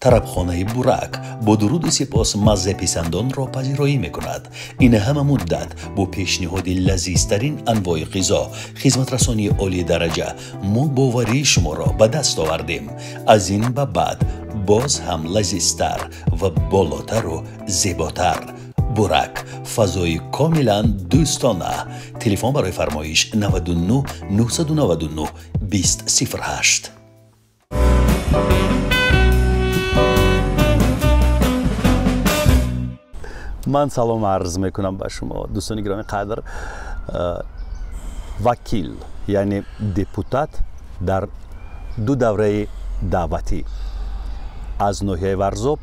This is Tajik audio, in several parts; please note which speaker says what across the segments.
Speaker 1: Тарабхонаи Бурак бо дуруду сипос маззаписандонро пазироӣ мекунад. Ин ҳама муддат бо пешниҳоди лазизтарин анвои ғизо, хизматрасонии олии дараҷа мо боварии шуморо ба даст овардем. Аз ин ба баъд боз ҳам лазизтар ва болотару зеботар. Бурак, фазои комилан дӯстона. Телефон барои фармоиш 99 999 2008.
Speaker 2: Ман салом арз мекунам ба шумо, дӯстони гиромӣ қадр. Вакил, яъне депутат дар ду давраи даъватӣ аз ноҳияи Варзоб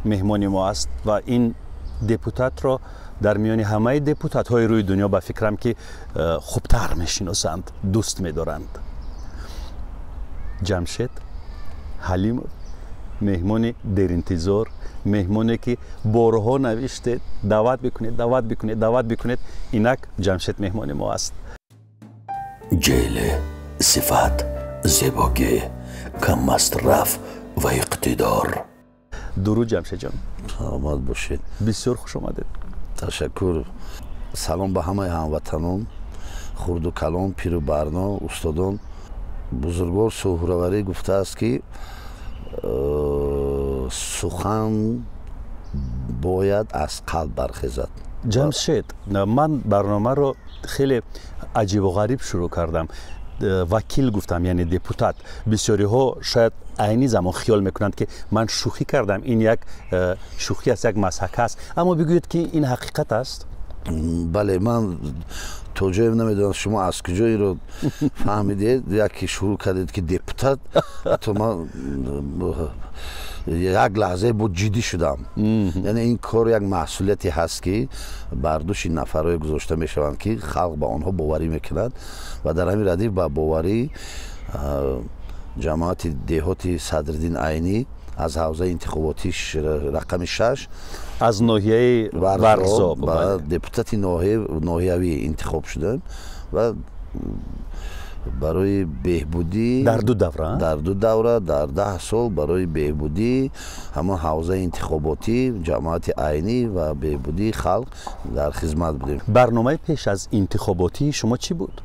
Speaker 2: меҳмони мо аст ва ин депутатро дар миёни ҳамаи депутатҳои рӯи дунё ба фикрам ки хубтар мешиносанд, дӯст медоранд. Ҷамшед Ҳалимов, меҳмони деринтизор, меҳмоне ки борҳо навиштед, даъват бикунед, даъват бикунед, даъват бикунед. Инак Ҷамшед меҳмони мо аст.
Speaker 1: Ҷеле, сифат, зебогӣ, каммасраф ва иқтидор.
Speaker 2: Дуруд, Ҷамшедҷон.
Speaker 3: Саломат бошед.
Speaker 2: Бисёр хуш омадед.
Speaker 3: Ташаккур. Салом ба ҳамаи ҳамватанон, хурду калон, пиру барно, устодон. Бузургвор Суҳраварӣ гуфтааст, ки сухан бояд аз қалб бархезад.
Speaker 2: Ҷамшед, ман барномаро хеле аҷибу ғариб шурӯъ кардам. Вакил гуфтам, яъне депутат. Бисёриҳо шояд айни замон хиёл мекунанд, ки ман шӯхӣ кардам, ин як шӯхӣ аст, як мазҳака аст. Аммо бигӯед, ки ин ҳақиқат аст?
Speaker 3: Бале, ман то ҷое намедонам, шумо аз куҷо инро фаҳмидед. Яке шурӯъ кардед, ки депутат, ҳатто ман як лаҳзае буд ҷиддӣ шудам. Яъне ин кор як маҳсулияте ҳаст, ки бар дӯши нафарҳое гузошта мешаванд, ки халқ ба онҳо боварӣ мекунад ва дар ҳамин радиф ба боварӣ ҷамоати деҳоти Садриддин Айнӣ аз ҳавзаи интихоботӣ рақами 6
Speaker 2: аз ноҳияи Варзоб
Speaker 3: ба депутати ноҳиявӣ интихоб шудам ва барои беҳбудӣ
Speaker 2: дар ду давра,
Speaker 3: дар ду давра, дар 10 сол барои беҳбудӣ ҳамон ҳавзаи интихоботӣ ҷамоати Айнӣ ва беҳбудии халқ дар хизмат будем.
Speaker 2: Барномаи пеш аз интихоботии шумо чӣ буд?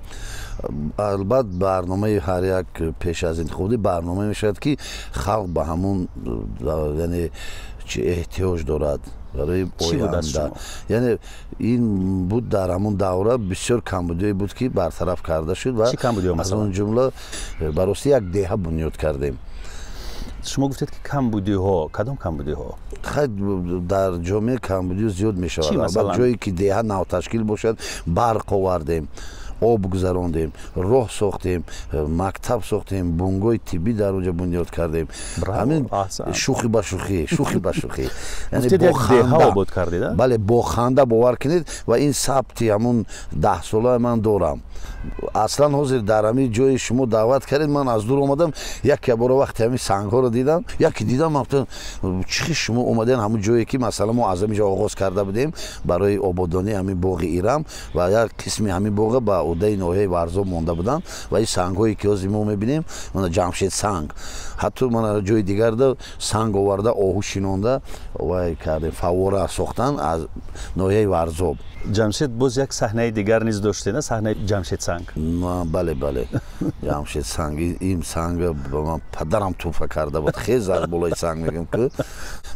Speaker 3: Албат, барномаи ҳар як пеш аз интихоботӣ барнома мешавад, ки халқ ба ҳамон, яъне чӣ эҳтиёҷ дорад барои оянда. Яъне ин буд дар ҳамон давра бисёр камбудиҳое буд, ки бартараф карда шуд ва аз он ҷумла ба ростӣ як деҳа бунёд кардем.
Speaker 2: Шумо гуфтед, ки камбудиҳо, кадом камбудиҳо?
Speaker 3: Хай, дар ҷомеа камбудиҳо зиёд мешавад. Албат, ҷое ки деҳа навташкил бошад, барқ овардем, об гузарондем, роҳ сохтем, мактаб сохтем, бунгоҳи тиббӣ дар онҷо бунёд кардем. Ҳамин шӯхӣ ба шӯхӣ, шӯхӣ ба шӯхӣ.
Speaker 2: Обод кардед?
Speaker 3: Бале, бо ханда, бовар кунед, ва ин сабти ҳамун 10-солаи ман дорам. Аслан ҳозир дар ҳамин ҷои шумо даъват кардед, ман аз дур омадам, яке бора вақте ҳамин сангҳоро дидам, яке дидам, ман гуфтам, чӣ шумо омаден ҳамун ҷое, ки масалан мо аз ҳамин ҷо оғоз карда будем барои ободонии ҳамин боғи Ирам ва як қисми ҳамин боға ба удаи ноҳияи Варзоб монда буданд ва ин сангҳое, ки ҳозир мо мебинем, мана Ҷамшед санг, ҳатто мана ҷои дигарда санг оварда, оҳу шинонда вай кардем, фаввора сохтан аз ноҳияи Варзоб.
Speaker 2: Ҷамшед, боз як саҳнаи дигар низ доштед, на саҳнаи Ҷамшед санг?
Speaker 3: Бале, бале, Ҷамшед санг. Ин санг ба ман падарам туҳфа карда буд. Хез аз болои санг мегӯям, ки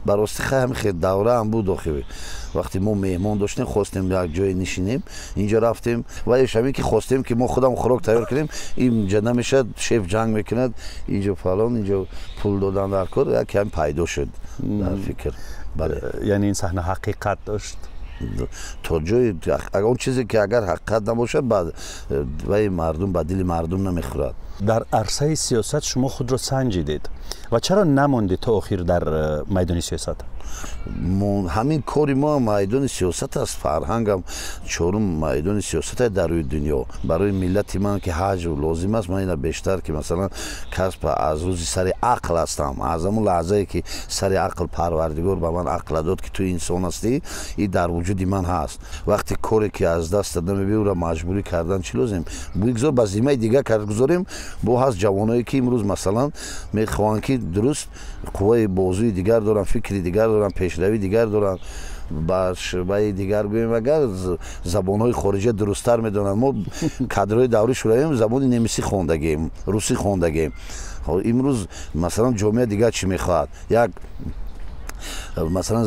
Speaker 3: ба рости хай ҳамин хел давра ҳам буд. Охир вақте мо меҳмон доштем, хостем як ҷое нишинем, инҷо рафтем ва ҳамин ки хостем, ки мо худам хӯрок тайёр кунем, инҷа намешавад, шеф ҷанг мекунад, инҷо фалон, инҷо пул додан дар кор, як кам пайдо шуд дар фикр. Бале,
Speaker 2: яъне ин саҳна ҳақиқат дошт.
Speaker 3: То ҷои он чизе, ки агар ҳақиқат набошад, вай мардум ба дили мардум намехӯрад.
Speaker 2: Дар арсаи сиёсат шумо худро санҷидед ва чаро намондед то охир дар майдони сиёсат?
Speaker 3: Ҳамин кори мо майдони сиёсат аст. Фарҳангам чорум майдони сиёсат аст дар рӯи дунё. Барои миллати ман ки ҳаҷв лозим аст, ман ина бештар ки масалан касб аз рӯзи сари ақл ҳастам, аз ҳамон лаҳзае ки сари ақл Парвардигор ба ман ақла дод, ки ту инсон ҳастӣ, ин дар вуҷуди ман ҳаст. Вақте коре ки аз даст дада мебиёд, ӯро маҷбурӣ кардан чӣ лозим? Бигзор ба зиммаи дигар кард гузорем. Бо ҳаст ҷавоное, ки имрӯз, масалан, мехоҳанд, ки дуруст қувваи бозуи дигар доранд, фикри дигар доранд, пешравии дигар доранд, ба шӯъбаи дигар гӯем, агар забонҳои хориҷа дурусттар медонанд. Мо кадрҳои даври шӯравием, забони немисӣ хондагем, русӣ хондагем. Имрӯз, масалан, ҷомеа дигар чӣ мехоҳад? Як, масалан,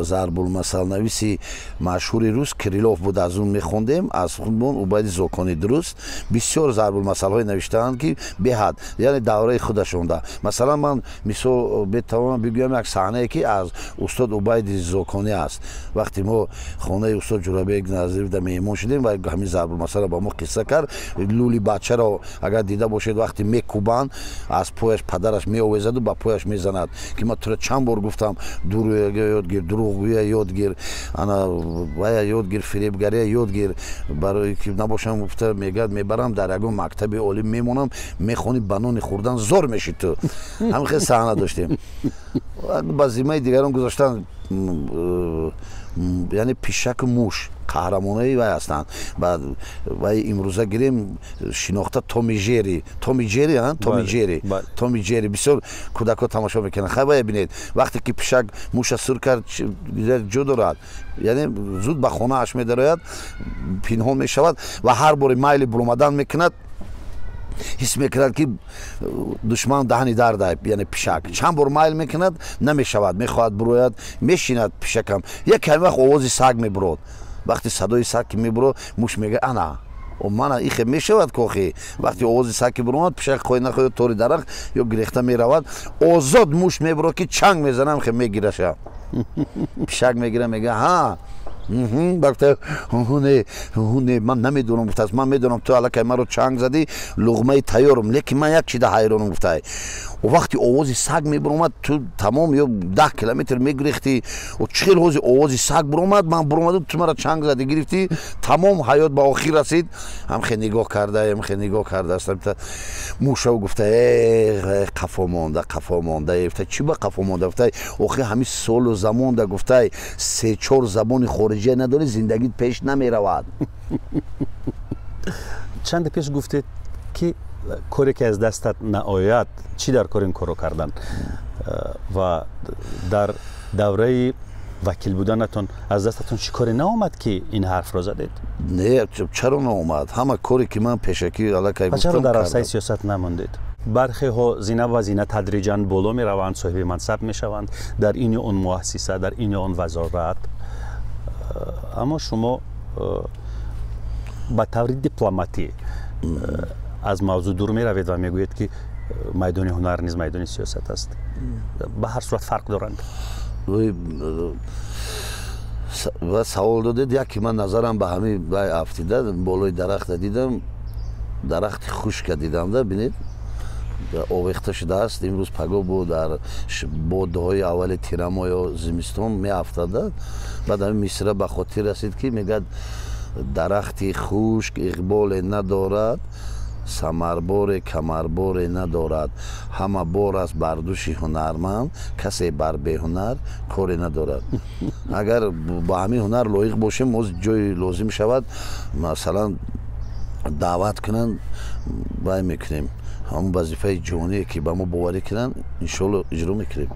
Speaker 3: зарбулмасалнависи машҳури рус Крилов буд, аз он мехондем, аз худмон Убайди Зоконӣ, дуруст, бисёр зарбулмасалҳое навиштаанд, ки беҳад, яъне давраи худашонда. Масалан, ман мисол метавонам бигӯям як саҳнае, ки аз устод Убайди Зоконӣ аст. Вақте мо хонаи устод Ҷурабек Назирда меҳмон шудем ва ҳамин зарбулмасалро ба мо қисса кард. Лули бачаро агар дида бошед, вақте мекӯбанд, аз пояш падараш меовезаду ба пояш мезанад, ки ман туро чанд бор гуфтам, дурӯя ёд гир, дурӯғгӯя ёд гир, ана вая ёд гир, фиребгария ёд гир, барои ки набошам, гуфта, мегӯяд, мебарам дар ягон мактаби олӣ мемонам, мехонӣ, ба нони хӯрдан зор мешӣ ту. Ҳамин хел саҳна доштем. Ба зиммаи дигарон гузоштан, яъне пишаку муш қаҳрамонаи вай ҳастанд. Вай имрӯза гирем, шинохта Томи Жери, Томи Ҷери, Томи Ҷери, Томи Ҷери бисёр кӯдакҳо тамошо мекунанд. Хай, вая бинед, вақте ки пишак муша сур кард, ҷо дорад, яъне зуд ба хонааш медарояд, пинҳон мешавад ва ҳар боре майли буромадан мекунад, ҳис мекунад, ки душман даҳани дарда. Яъне пишак чанд бор майл мекунад, намешавад, мехоҳад бурояд, мешинад пишакам. Як ками вақт овози саг мебурод. Вақте садои саг ки мебурод, муш мега: «Ана мана, ихе мешавад кохи». Вақте овози саг ки буромад, пишак хоҳӣ нахоҳӣ тори дарахт ё гирехта меравад. Озод муш мебурод, ки чанг мезанам, хе мегираша. Пишак мегира, мега: «Ҳа, гуфта, не, не, ман намедонам», гуфтааст, «ман медонам, ту аллакай маро чанг задӣ, луғмаи тайёрам, лекин ман як чида ҳайронам», гуфтай, вақти овози саг мебуромад, ту тамом ё 10 километр мегурехтӣ. Чӣ хел ҳози овози саг буромад, ман буромадам, ту маро чанг задӣ, гирифтӣ, тамом, ҳаёт ба охир расид. Ҳамхе нигоҳ карда, ҳамхе нигоҳ кардааст мушав, гуфта: «Э, қафо монда, қафо монда». Гуфта: «Чӣ ба қафо монда?» Гуфтай: «Охи ҳамин солу замонда, гуфтай, се чор забони хориҷия надорӣ, зиндагит пеш намеравад».
Speaker 2: Чанде пеш гуфтед, ки коре ки аз дастат наояд, чӣ дар кор ин корро кардан? Ва дар давраи вакил буданатон аз дастатон чӣ коре наомад, ки ин ҳарфро задед?
Speaker 3: Не, чаро наомад? Ҳама коре ки ман пешакӣ аллакай
Speaker 2: Чаро дар арсаи сиёсат намондед? Бархеҳо зина ба зина тадриҷан боло мераванд, соҳиби мансаб мешаванд дар ин ё он муассиса, дар ин ё он вазорат, аммо шумо ба таври дипломатӣ аз мавзӯъ дур меравед ва мегӯед, ки майдони ҳунар низ майдони сиёсат аст. Ба ҳар сурат фарқ доранд.
Speaker 3: Ва савол додед, яке ман назарам ба ҳамин вай афтида, болои дарахта дидам, дарахти хушка дидам да, бинед, овехта шудааст. Имрӯз паго бо дар бодҳои аввали тирамоҳ ё зимистон меафтада. Баъд ҳамин мисра ба хотир расид, ки мегӯяд: «Дарахти хушк иқболе надорад, самарборе камарборе надорад, ҳама бор аст бар дӯши ҳунарманд, касе бар беҳунар коре надорад». Агар ба ҳамин ҳунар лоиқ бошем, моз ҷои лозим шавад, масалан, даъват кунанд, вай мекунем. Ҳамон вазифаи ҷоние, ки ба мо боварӣ кунанд, иншоалло, иҷро мекунем.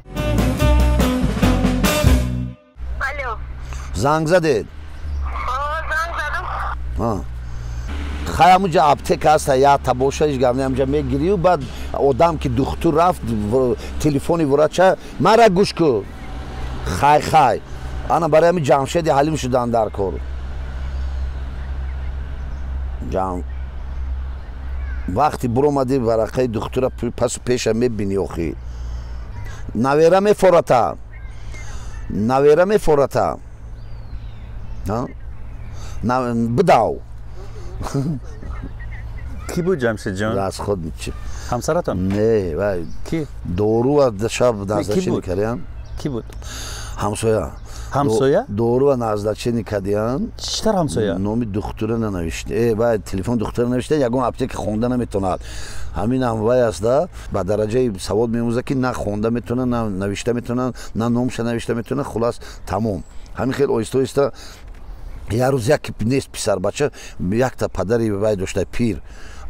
Speaker 3: Занг задед?
Speaker 4: Занг задам.
Speaker 3: Хай, ҳамуҷа аптека ҳаста, якта боша, ҳеҷ гап не, ҳамҷа мегирию. Баъд одам ки духтур рафт, телефони врача мара гӯш ку. Хай, хай, ана барои ҳами Ҷамшеди Ҳалим шудан дар кор. Вақти буромадӣ, варақаи духтура пасу пеша мебинӣ. Охи, навера мефората, навера мефората, бидав.
Speaker 2: Кӣ буд, Ҷамшедҷон?
Speaker 3: Аз худ.
Speaker 2: Ҳамсаратон?
Speaker 3: Не, вай.
Speaker 2: Кӣ?
Speaker 3: Дорува шаб назначение кардиян.
Speaker 2: Кӣ буд?
Speaker 3: Ҳамсоя.
Speaker 2: Ҳамсоя?
Speaker 3: Дорува назначение кардиян.
Speaker 2: Чӣ тавр ҳамсоя?
Speaker 3: Номи духтура нанавишта, вай телефон духтура навишта, ягон аптека хонда наметавонад. Ҳаминам вай аста, ба дараҷаи савод меомӯзад, ки на хонда метавонад, на навишта метавонад, на номша навишта метавонад. Хулас, тамом, ҳамин хел оҳиста оҳиста як рӯз як нест, писарбача якта падари вай дошта, пир.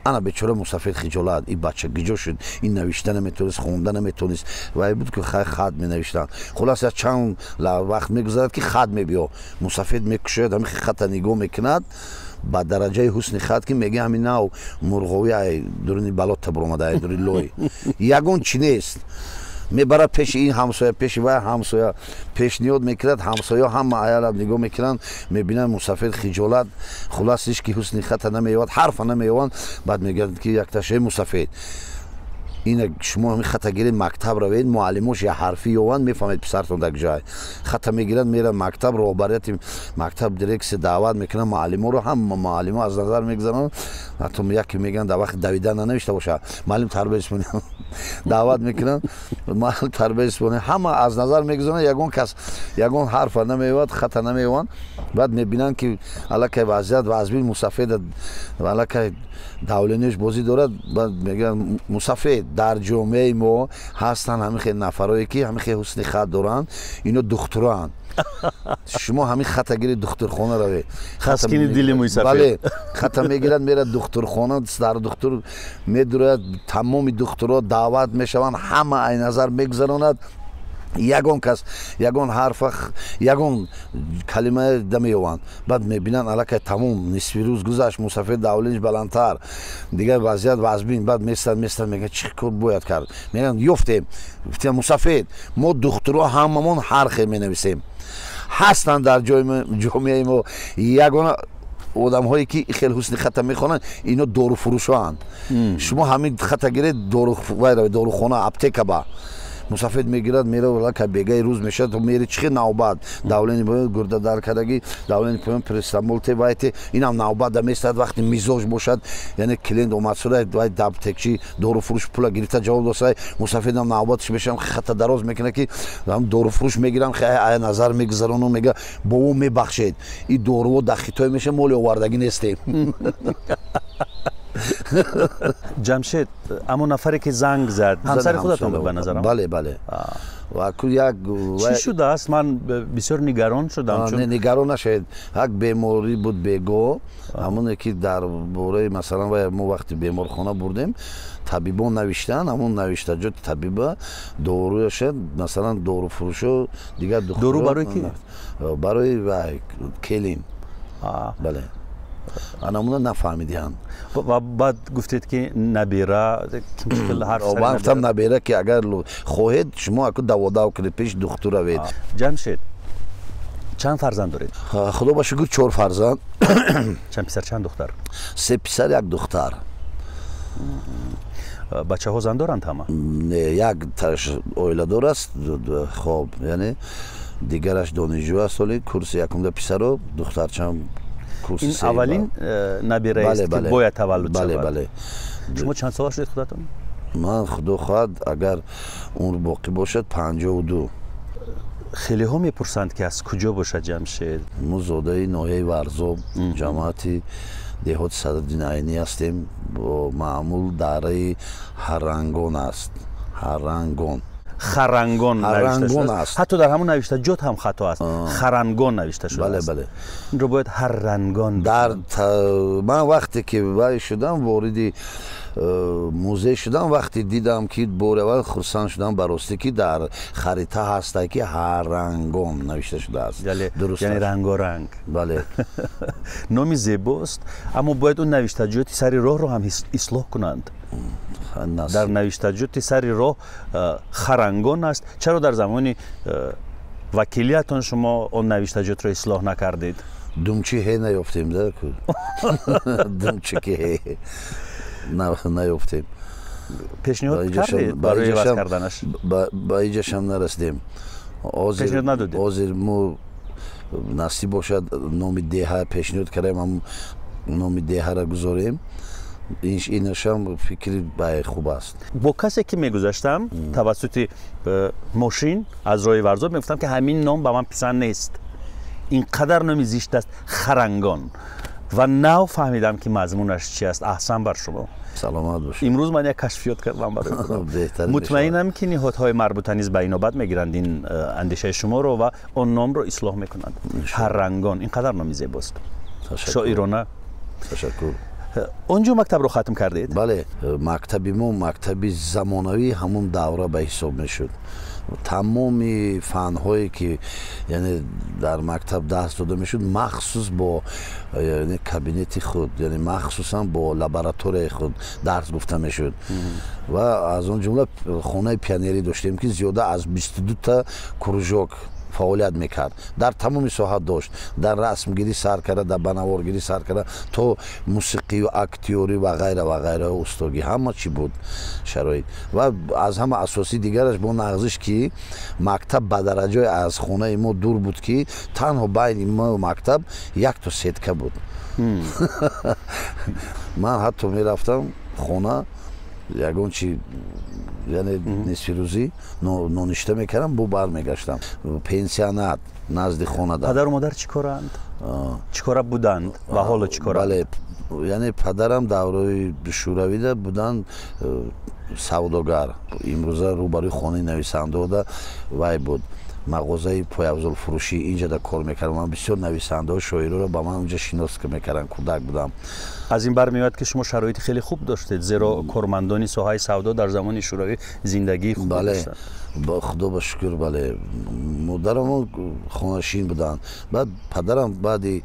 Speaker 3: Ана бечора мусафед хиҷолат, ин бача гиҷо шуд, ин навишта наметонист, хонда наметонист, вай буд ки хат менавиштанд. Хулас як чанд вақт мегузарад ки хат мебиё, мусафед мекушояд, ҳамин хата нигоҳ мекунад ба дараҷаи ҳусни хат ки мегӯяд ҳамин нав мурғовӣ ай дуруни балотта буромада, ай дуруни лой, ягон чи нест. Мебарад пеши ин ҳамсоя, пеши вай ҳамсоя, пешниҳод мекунад, ҳамсоя ҳама аялаб нигоҳ мекунанд, мебинанд мусафед хиҷолат. Хулас ҳеч ки ҳусни хата намеёвад, ҳарфа намеёванд. Баъд мегӯянд ки якташе мусафед, ина шумо ҳамин хата гиред, мактаб равед, муаллимош я ҳарфӣ ёванд, мефаҳмед писартон дар ҷой. Хата мегиранд, меранд мактаб, роҳбарияти мактаб дирексия даъват мекунанд муаллиморо, ҳама муаллимо аз назар мегузаронанд. Ҳатто яке мегӯянд дар вақти давидан нанавишта бошад, муаллим тарбияи ҷисмонӣ даъват мекунанд, муаллим тарбияи ҷисмонӣ ҳама аз назар мегузаронанд, ягон кас ягон ҳарфа намеёвад, хата намеёванд. Баъд мебинанд ки аллакай вазъият вазбин, мусафед аллакай давлениаш бозӣ дорад. Баъд мегӯянд мусафед, дар ҷомеаи мо ҳастанд ҳамин хел нафарое ки ҳамин хел ҳусни хат доранд, ино духтуроанд, шумо ҳамин хата гиред, духтурхона равед.
Speaker 2: Таскини дили мӯйсафед.
Speaker 3: Бале, хата мегирад, мерад духтурхона, дар духтур медурояд, тамоми духтурҳо даъват мешаванд, ҳама ай назар мегузаронад, ягон кас ягон ҳарфа, ягон калима намеёванд. Баъд мебинанд аллакай тамом нисфи рӯз гузашт, мусафед давлениш баландтар, дигар вазъият вазбин. Баъд местад, местад, мегӯяд чӣ кор бояд кард? Мегӯянд ёфтем, мусафед, мо духтурҳо ҳамамон ҳар хел менависем, ҳастанд дар ҷомеаи мо ягона одамҳое ки хел ҳусни хата мехонанд, ино доруфурӯшоанд. Шумо ҳамин хата гиред, дорухона, аптека ба. Мусафед мегирад, меравад, лака бегаи рӯз мешавад, мери чӣ хел навбат, давлени поён гурда дар кардагӣ, давлени поён парацетамол те вайте, инам навбат да местад, вақти мизоҷ бошад, яъне клиент омад шуда, вай аптекчи доруфурӯш пула гирифта ҷавоб доса, мусафедам навбатш мешавам, хата дароз мекунад ки доруфурӯш мегирам, ая назар мегузаронам, мега бо ӯ мебахшед, ин доруҳо дар Хитой мешавад, моли овардагӣ нестем.
Speaker 2: Ҷамшед, аммо нафаре ки занг зад ҳамсари худатон буд ба назарам?
Speaker 3: Бале, бале. Ва як
Speaker 2: чӣ шудааст? Ман бисёр нигарон шудам.
Speaker 3: Не, нигарон нашавед. Як беморӣ буд бего, ҳамоне ки дар бораи масалан вай мо вақти беморхона бурдем, табибон навиштанд, ҳамон навиштаҷоти табиба доруяша, масалан доруфурӯшо, дигар духтурон.
Speaker 2: Дору барои ки?
Speaker 3: Барои вай келин. Бале. Анамуна нафаҳмидиҳанд.
Speaker 2: Ва баъд гуфтед ки набера
Speaker 3: ман гуфтам набера ки агар хоҳед шумо аку даводав кунед, пеши духтур равед.
Speaker 2: Ҷамшед, чанд фарзанд доред?
Speaker 3: Худо ба шукр, 4 фарзанд.
Speaker 2: Чанд писар, чанд духтар?
Speaker 3: 3 писар, 1 духтар.
Speaker 2: Бачаҳо зан доранд ҳама?
Speaker 3: Не, як таш оиладор аст, хоб, яъне дигараш донишҷӯ аст, ҳоли курси якумда писаро, духтарчам
Speaker 2: ин аввалин набираест ки бояд таваллуд шавад. Шумо чанд сола шудед худатон?
Speaker 3: Ман худо хоҳад, агар умр боқӣ бошад, 52.
Speaker 2: Хелеҳо мепурсанд ки аз куҷо бошад Ҷамшед?
Speaker 3: Мо зодаи ноҳияи Варзоб, ҷамоати деҳоти Садриддин Айнӣ ҳастем. Бо маъмул дараи Ҳарангон аст. Ҳарангон.
Speaker 2: Харангон навишта шудааст. Ҳатто дар ҳамон навиштаҷот ҳам хато аст. Харангон навишта шудааст.
Speaker 3: Бале, бале.
Speaker 2: Инро бояд ҳаррангон.
Speaker 3: Дар ман вақте ки вай шудам, вориди музей шудам, вақте дидам ки бори аввал хурсанд шудам ба ростӣ ки дар харита ҳаста ки ҳаррангон навишта шудааст.
Speaker 2: Яъне рангоранг.
Speaker 3: Бале.
Speaker 2: Номи зебост, аммо бояд он навиштаҷоти сари роҳро ҳам ислоҳ кунанд. Дар навиштаҷоти сари роҳ харангон аст. Чаро дар замони вакилиятон шумо он навиштаҷотро ислоҳ накардед?
Speaker 3: Думчи ҳе наёфтем, да? Думчи ки ҳе наёфтем.
Speaker 2: Пешниҳод кардед барои иваз карданаш?
Speaker 3: Ба иҷашам нарасидем.
Speaker 2: Пешниҳод надодед?
Speaker 3: Ҳозир мо насиб бошад номи деҳа пешниҳод кардем, номи деҳаро гузорем. Инашам фикри бай хуб аст.
Speaker 2: Бо касе ки мегузаштам тавассути мошин аз роҳи Варзоб, мегуфтам ки ҳамин ном ба ман писанд нест, ин қадар номи зишт аст, Харангон. Ва нав фаҳмидам ки мазмунаш чи аст. Аҳсан бар шумо.
Speaker 3: Саломат бошед.
Speaker 2: Имрӯз ман як кашфиёт кардам барои худам. Мутмаинам ки ниҳодҳои марбута низ ба инобат мегиранд ин андешаи шуморо ва он номро ислоҳ мекунанд. Ҳаррангон ин қадар номи зебост. Шоирона.
Speaker 3: Ташаккур.
Speaker 2: Он ҷо мактабро хатм кардед?
Speaker 3: Бале, мактаби мо мактаби замонавии ҳамон давра ба ҳисоб мешуд. Тамоми фанҳое ки, яъне, дар мактаб даст дода мешуд, махсус бо кабинети худ, яъне махсусан бо лабораторияи худ дарс гуфта мешуд. Ва аз он ҷумла хонаи пионерӣ доштем, ки зиёда аз 22та кружок фаъолият мекард, дар тамоми соҳа дошт: дар расмгирӣ сар карда, дар банаворгирӣ сар карда то мусиқию актёрӣ ва ғайра ва ғайра, устогӣ, ҳама чӣ буд шароит. Ва аз ҳама асосӣ дигараш бо нағзиш, ки мактаб ба дараҷое аз хонаи мо дур буд, ки танҳо байни мо мактаб якто сетка буд. Ман ҳатто мерафтам хона, ягон чи, яъне нисфирӯзӣ ноништа мекардам, бо бармегаштам, пенсионат назди хона.
Speaker 2: Падару модар чӣ коранд, чӣ кора буданд ва ҳоло чӣ коранд?
Speaker 3: Бале, яъне падарам давраи шӯравида буданд савдогар. Имрӯза рӯбарӯи хонаи нависандаода вай буд, мағозаи пойафзолфурӯшӣ, инҷада кор мекардам. Ман бисёр нависандаҳо, шоироро ба ман унҷа шинос мекардам, кӯдак будам.
Speaker 2: Аз ин бармеояд, ки шумо шароити хеле хуб доштед, зеро кормандони соҳаи савдо дар замони шӯравӣ зиндагии хуб
Speaker 3: доштанд. Худо ба шукр, бале. Модарам хонашин буданд. Баъд падарам баъди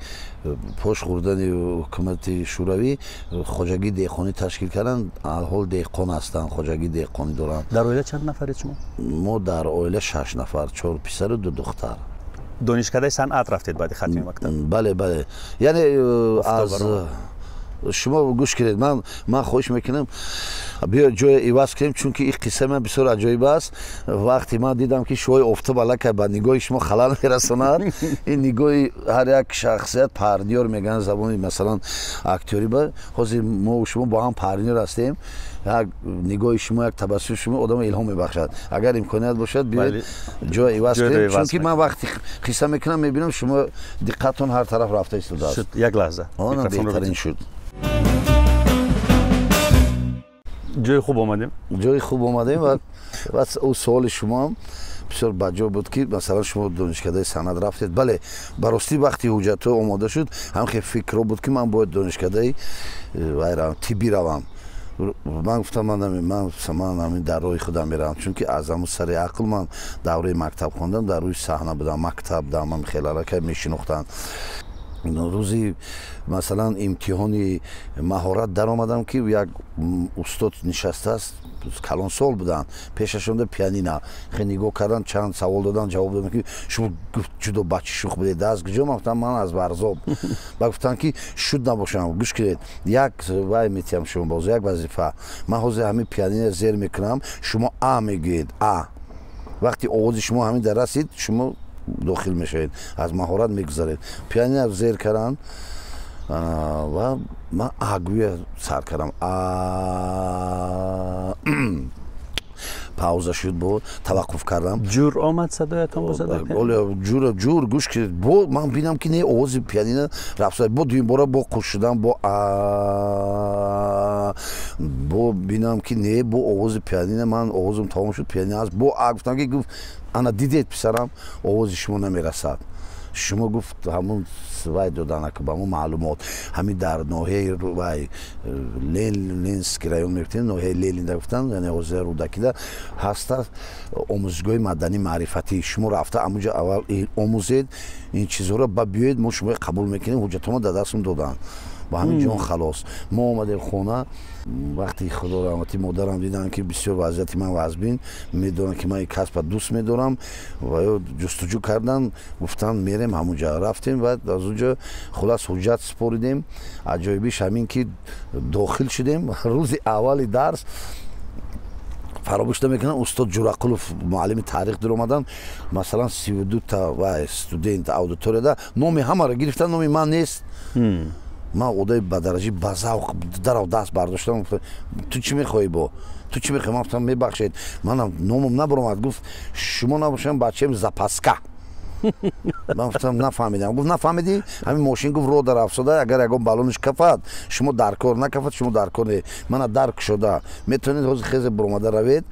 Speaker 3: пош хӯрдани ҳукумати шӯравӣ хоҷагии деҳқонӣ ташкил карданд. Алҳол деҳқон ҳастанд, хоҷагии деҳқонӣ доранд.
Speaker 2: Дар оила чанд нафаред шумо?
Speaker 3: Мо дар оила шаш нафар: чор писару ду духтар.
Speaker 2: Донишкадаи санъат рафтед баъди хатми мактаб?
Speaker 3: Бале, яъне аз шумо гӯш кунед, ман хоҳиш мекунам, биё ҷоя иваз кунем, чунки ин қиссаи ман бисёр аҷоиб аст. Вақте ман дидам, ки шуои офтоб аллакай ба нигоҳи шумо халал мерасонад, ин нигоҳи ҳар як шахсият партнёр мегӯянд забони, масалан, актёрӣ ба ҳозир мо шумо бо ҳам партнёр ҳастем. Як нигоҳи шумо, як табассуми шумо одамро илҳом мебахшад. Агар имконият бошад, биёед ҷоя иваз кунем, чунки ман вақте қисса мекунам, мебинам, шумо диққатон ҳар тараф рафта истодааст.
Speaker 2: Як лаҳза.
Speaker 3: Беҳтарин шуд.
Speaker 2: Ҷои хуб омадем.
Speaker 3: Ҷои хуб омадем. Ва ӯ суоли шумоам бисёр баҷо буд, ки масалан шумо донишкадаи санъат рафтед. Бале, ба ростӣ, вақти ҳуҷҷатҳо омода шуд, ҳамхел фикрҳо буд, ки ман бояд донишкадаи вай равам, тиббӣ равам. Ман гуфтам, ман ҳамин дар роҳи худам меравам, чунки аз ҳамун сари ақл ман давраи мактаб хондам, дар рӯи саҳна будам, мактаб дамам хеле аллакай мешинохтанд. Рӯзи, масалан, имтиҳони маҳорат даромадам, ки як устод нишастааст, калонсол буданд, пешашонда пианина. Хе нигоҳ кардан, чанд савол додан, ҷавоб додам, ки шумо, гуфт, ҷудо бачи шух будед, аз куҷо? Ман гуфтам, ман аз Варзоб. Ба гуфтанд, ки шуд набошам, гӯш кунед, як вай метиҳам шумо, боз як вазифа. Ман ҳозир ҳамин пианина зер мекунам, шумо а мегӯед, а вақти овози шумо ҳамин дар расид, шумо дохил мешавед, аз маҳорат мегузаред. Пианина зер карданд ва ман агӯя сар кардам, а, пауза шуд, бо таваққуф кардам.
Speaker 2: Ҷур омад садоятон бо садои?
Speaker 3: Ҷур, ҷур, гӯш ки бо ман бинам, ки не, овози пианина рафт. Бо дуюмбора бо қуш шудам, бо а, бо бинам, ки не, бо овози пианина, ман овозам тамом шуд, пианина аст, бо а гуфтам, ки гуфт: «Ана дидед, писарам, овози шумо намерасад». Шумо, гуфт, ҳамун вай доданаку ба мо маълумот, ҳамин дар ноҳияи вай Ленинский район мегуфтем, ноҳияи Ленинда гуфтанд, яъне ҳозира Рӯдакида ҳаста омӯзгоҳи маданӣ маърифатӣ, шумо рафта амуҷа аввал омӯзед ин чизҳоро, ба биёед, мо шуморо қабул мекунем. Ҳуҷҷатҳомо дар дастм доданд, ба ҳамин ҷон халос. Мо омадем хона. Вақти худо раҳматӣ модарам диданд, ки бисёр вазъияти ман вазбин, медонанд, ки ман ин касба дӯст медорам, ва ё ҷустуҷӯ карданд, гуфтанд, мерем ҳамунҷа. Рафтем ва аз унҷо, хулас, ҳуҷҷат супоридем. Аҷоибиш ҳамин, ки дохил шудем, рӯзи аввали дарс, фаромӯш намекунам, устод Ҷурақулов, муаллими таърих, дуромаданд. Масалан, 32та вай студент аудиторияда, номи ҳамаро гирифтан, номи ман нест. Ман одаи ба дараҷаи базавқ дарав даст бардоштам: «Ту чӣ мехоҳӣ, бо ту чӣ мехоҳӣ?» Ман гуфтам: «Мебахшед, манам номам набаромад». Гуфт: «Шумо набошам, бачаем запаска». Ман гуфтам: «Нафаҳмидам». Гуфт: «Нафаҳмидӣ? Ҳамин мошин, гуфт, роҳ дар афсода, агар ягон балониш кафад, шумо дар кор, накафад, шумо дар кор не. Мана дар кушода, метавонед ҳозир хезе буромада равед».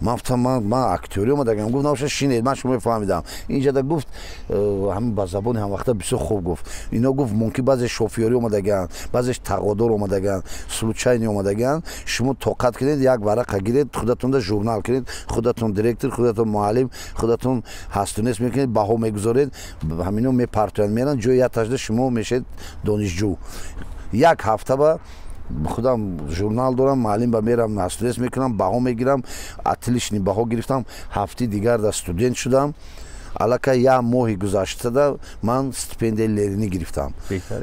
Speaker 3: Ман гуфтам, ман актёрӣ омадагам. Гуфт, набоша, шинед, ман шумо фаҳмидам. Инҷада гуфт, ҳамин ба забони ҳамвақта бисёр хуб гуфт. Ино гуфт, мумкин баъзе шофёрӣ омадагианд, баъзеш тағодор омадагианд, случайно омадагианд. Шумо тоқат кунед, як варақа гиред, худатонда журнал кунед, худатон директор, худатон муаллим, худатон ҳасту нест мекунед, баҳо мегузоред, ҳамино мепартоянд, меранд, ҷои якташда шумо мешед донишҷӯ. Як ҳафта ба худам журнал дорам, муаллим ба мерам, ҳасту нест мекунам, баҳо мегирам, отличный баҳо гирифтам. Ҳафти дигар да студент шудам. Аллакай як моҳи гузаштада ман стипендияи Ленинӣ гирифтам.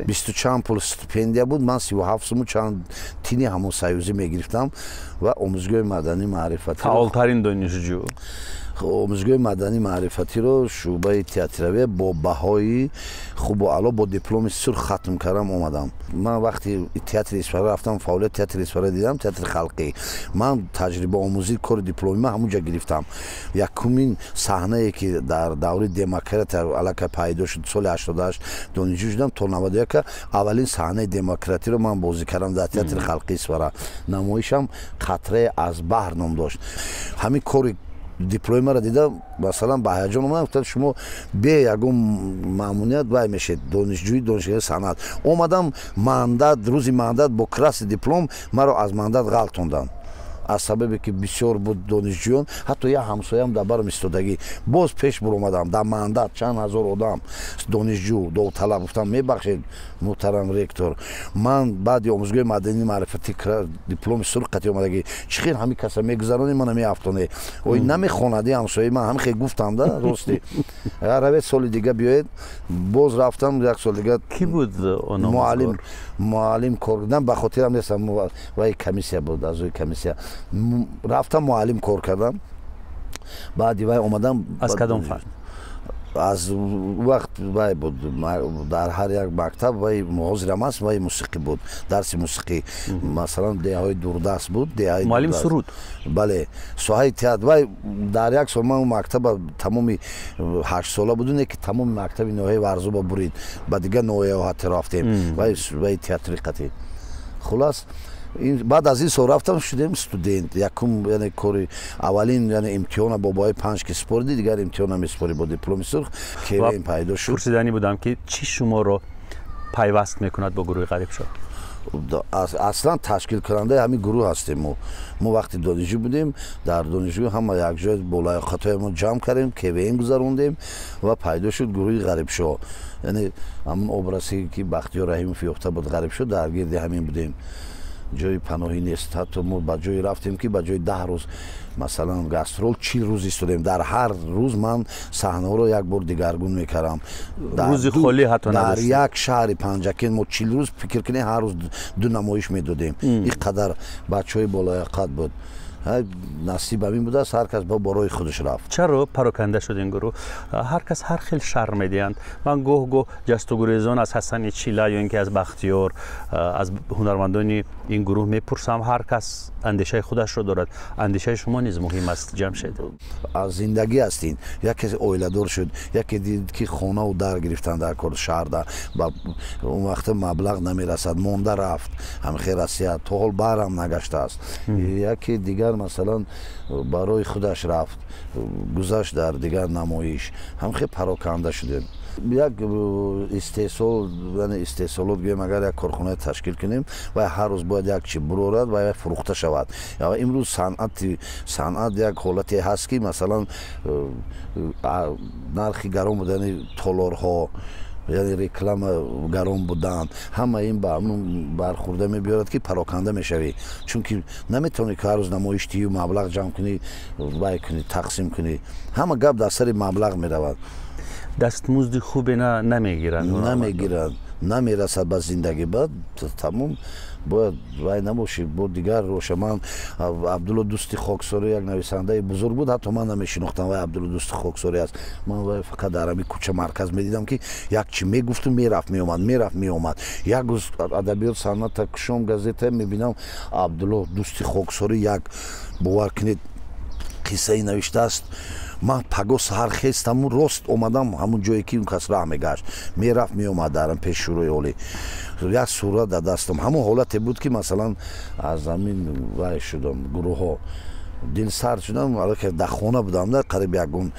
Speaker 3: 20 чанд пул стипендия буд, ман 37 суму чанд тини ҳамон союзӣ мегирифтам ва омӯзгоҳи маданӣ маърифатӣ.
Speaker 2: Фаъолтарин донишҷӯ.
Speaker 3: Омӯзгоҳи маданӣ маърифатиро шӯъбаи театравия бо баҳои хубу аъло бо дипломи сурх хатм кардам, омадам. Ман вақти театри Исфара рафтам, фаъолияти театри Исфара дидам, театри халқӣ. Ман таҷрибаомӯзии кори дипломи ман ҳамунҷа гирифтам. Якумин саҳнае, ки дар даври демократия аллакай пайдо шуд, соли 88 донишҷӯ шудам, то 91 аввалин саҳнаи демократиро ман бозӣ кардам дар театри халқи Исфара. Намоишам «Қатрае аз баҳр» ном дошт. Ҳамин кори дипломи маро дида, масалан, ба ҳаяҷон омадам, гуфтам, шумо бе ягон маъмуният вай мешед донишҷӯи донишгоҳи санъат. Омадам мандат, рӯзи мандат бо красный диплом маро аз мандат ғалтонданд, аз сабабе ки бисёр буд донишҷӯён, ҳатто як ҳамсоям дар барам истодагӣ. Боз пеш буромадам, дар мандат чанд ҳазор одам донишҷӯ, довталаб. Гуфтам, мебахшед, муҳтарам ректор, ман баъди омӯзгоҳи мадании маърифатӣ дипломи сурх қатӣ омадагӣ, чӣ хел ҳамин каса мегузаронӣ, мана меафтонӣ, ой, намехонади ҳамсояи ман. Ҳамин хел гуфтам да, рости, равед, соли дига биёед. Боз рафтам як сол дига.
Speaker 2: Кӣ буд?
Speaker 3: Муаллим, муаллим кор ба хотирам нестам, вай комиссия буд, аъзои комиссия. Рафтам, муаллим кор кардам, баъди вай омадам.
Speaker 2: Аз кадом фан?
Speaker 3: Аз вақт вай буд, дар ҳар як мактаб вай ҳозирам аст, вай мусиқӣ буд, дарси мусиқӣ, масалан, деҳаҳои дурдаст буд.
Speaker 2: Муаллим суруд.
Speaker 3: Бале, соҳаи театр. Вай дар як сол ман мактаба тамоми 8 сола буду, не ки тамоми мактаби ноҳияи Варзоба бурид, ба дигар ноҳияҳо ҳатто рафтем, вай театри қатӣ. Хулас, баъд аз ин сол рафтам, шудем студент. Якум, яъне кори аввалин, яъне имтиҳона бо баҳои 5 ки супориди, дигар имтиҳон намесупорӣ, бо дипломи сурх КВН пайдо шуд.
Speaker 2: Пурсиданӣ будам, ки чӣ шуморо пайваст мекунад бо гурӯҳи Ғарибшоҳ?
Speaker 3: Аслан ташкилкунандаи ҳамин гурӯҳ ҳастем мо. Мо вақте донишҷӯ будем, дар донишгоҳ ҳама якҷоя бо лаёқатҳои мо ҷамъ кардем, КВН гузарондем ва пайдо шуд гурӯҳи Ғарибшоҳ. Яъне ҳамон образе ки Бахтиёр Раҳимов ёфта буд, Ғарибшоҳ, дар гирди ҳамин будем. Ҷои паноҳӣ нест. Ҳатто мо ба ҷое рафтем, ки ба ҷои 10 рӯз, масалан, гастрол, 40 рӯз истодем. Дар ҳар рӯз ман саҳнаҳоро як бор дигаргун мекардам.
Speaker 2: Рӯзи холӣ ҳатто.
Speaker 3: Дар як шаҳри Панҷакент мо 40 рӯз, фикр кунед, ҳар рӯз ду намоиш медодем. Ин қадар бачаҳои болояқат буд. Насиб ҳамин будааст, ҳар кас ба роҳи худаш рафт.
Speaker 2: Чаро пароканда шуд ин гурӯҳ? Ҳар кас ҳар хел шарҳ медиҳанд. Ман гоҳ гоҳ ҷастугурезон аз Ҳасани Чила ё ин ки аз Бахтиёр, аз ҳунармандони ин гурӯҳ мепурсам, ҳар кас андешаи худашро дорад. Андешаи шумо низ муҳим аст, Ҷамшед.
Speaker 3: Аз зиндагӣ ҳастин. Яке оиладор шуд, яке дид, ки хонаву дар гирифтан дар кор, шаҳрда ба он вақта маблағ намерасад, монда рафт ҳамхел Россия, то ҳол барам нагаштааст. Яке дигар, масалан, барои худаш рафт, гузашт дар дигар намоиш. Ҳамхел пароканда шудем. Як истеҳсол, яъне истеҳсолот гӯем, агар як корхона ташкил кунем, вай ҳар рӯз бояд як чи бурорад ва як фурӯхта шавад. Имрӯз санъати, санъат як ҳолате ҳаст, ки масалан, нархи гарон будани толорҳо, яъне реклама гарон будан, ҳама ин ба бархӯрда мебиёрад, ки пароканда мешавӣ, чунки наметавонӣ, ки ҳар рӯз намоиш тию, маблағ ҷамъ кунӣ, вай кунӣ, тақсим кунӣ. Ҳама гап дар сари маблағ меравад.
Speaker 2: Дастмузди хубе намегиранд.
Speaker 3: Намегиранд, намерасад ба зиндагӣ. Баъд тамом, бояд вай набошӣ, бо дигар роша. Ман Абдулло Дӯсти Хоксорӣ як нависандаи бузург буд, ҳатто ман намешинохтам, вай Абдулло Дӯсти Хоксорӣ аст. Ман вай фақат дар ҳамин кӯча, марказ медидам, ки як чи мегуфту мерафт, меомад, мерафт, меомад. Як рӯз адабиёт санъата кушом, газета мебинам, Абдулло Дӯсти Хоксорӣ як, бовар кунед, қиссае навиштааст. Ман паго саҳар хестаму рост омадам ҳамун ҷое, ки он кас раҳ мегашт, мерафт, меомад, дарам пеш Шӯрои Олӣ. Як сурат дар дастам. Ҳамон ҳолате буд, ки масалан, аз ҳамин вай шудам гурӯҳҳо. Дилсард шудам, аллакай дар хона будам, да, қариб ягон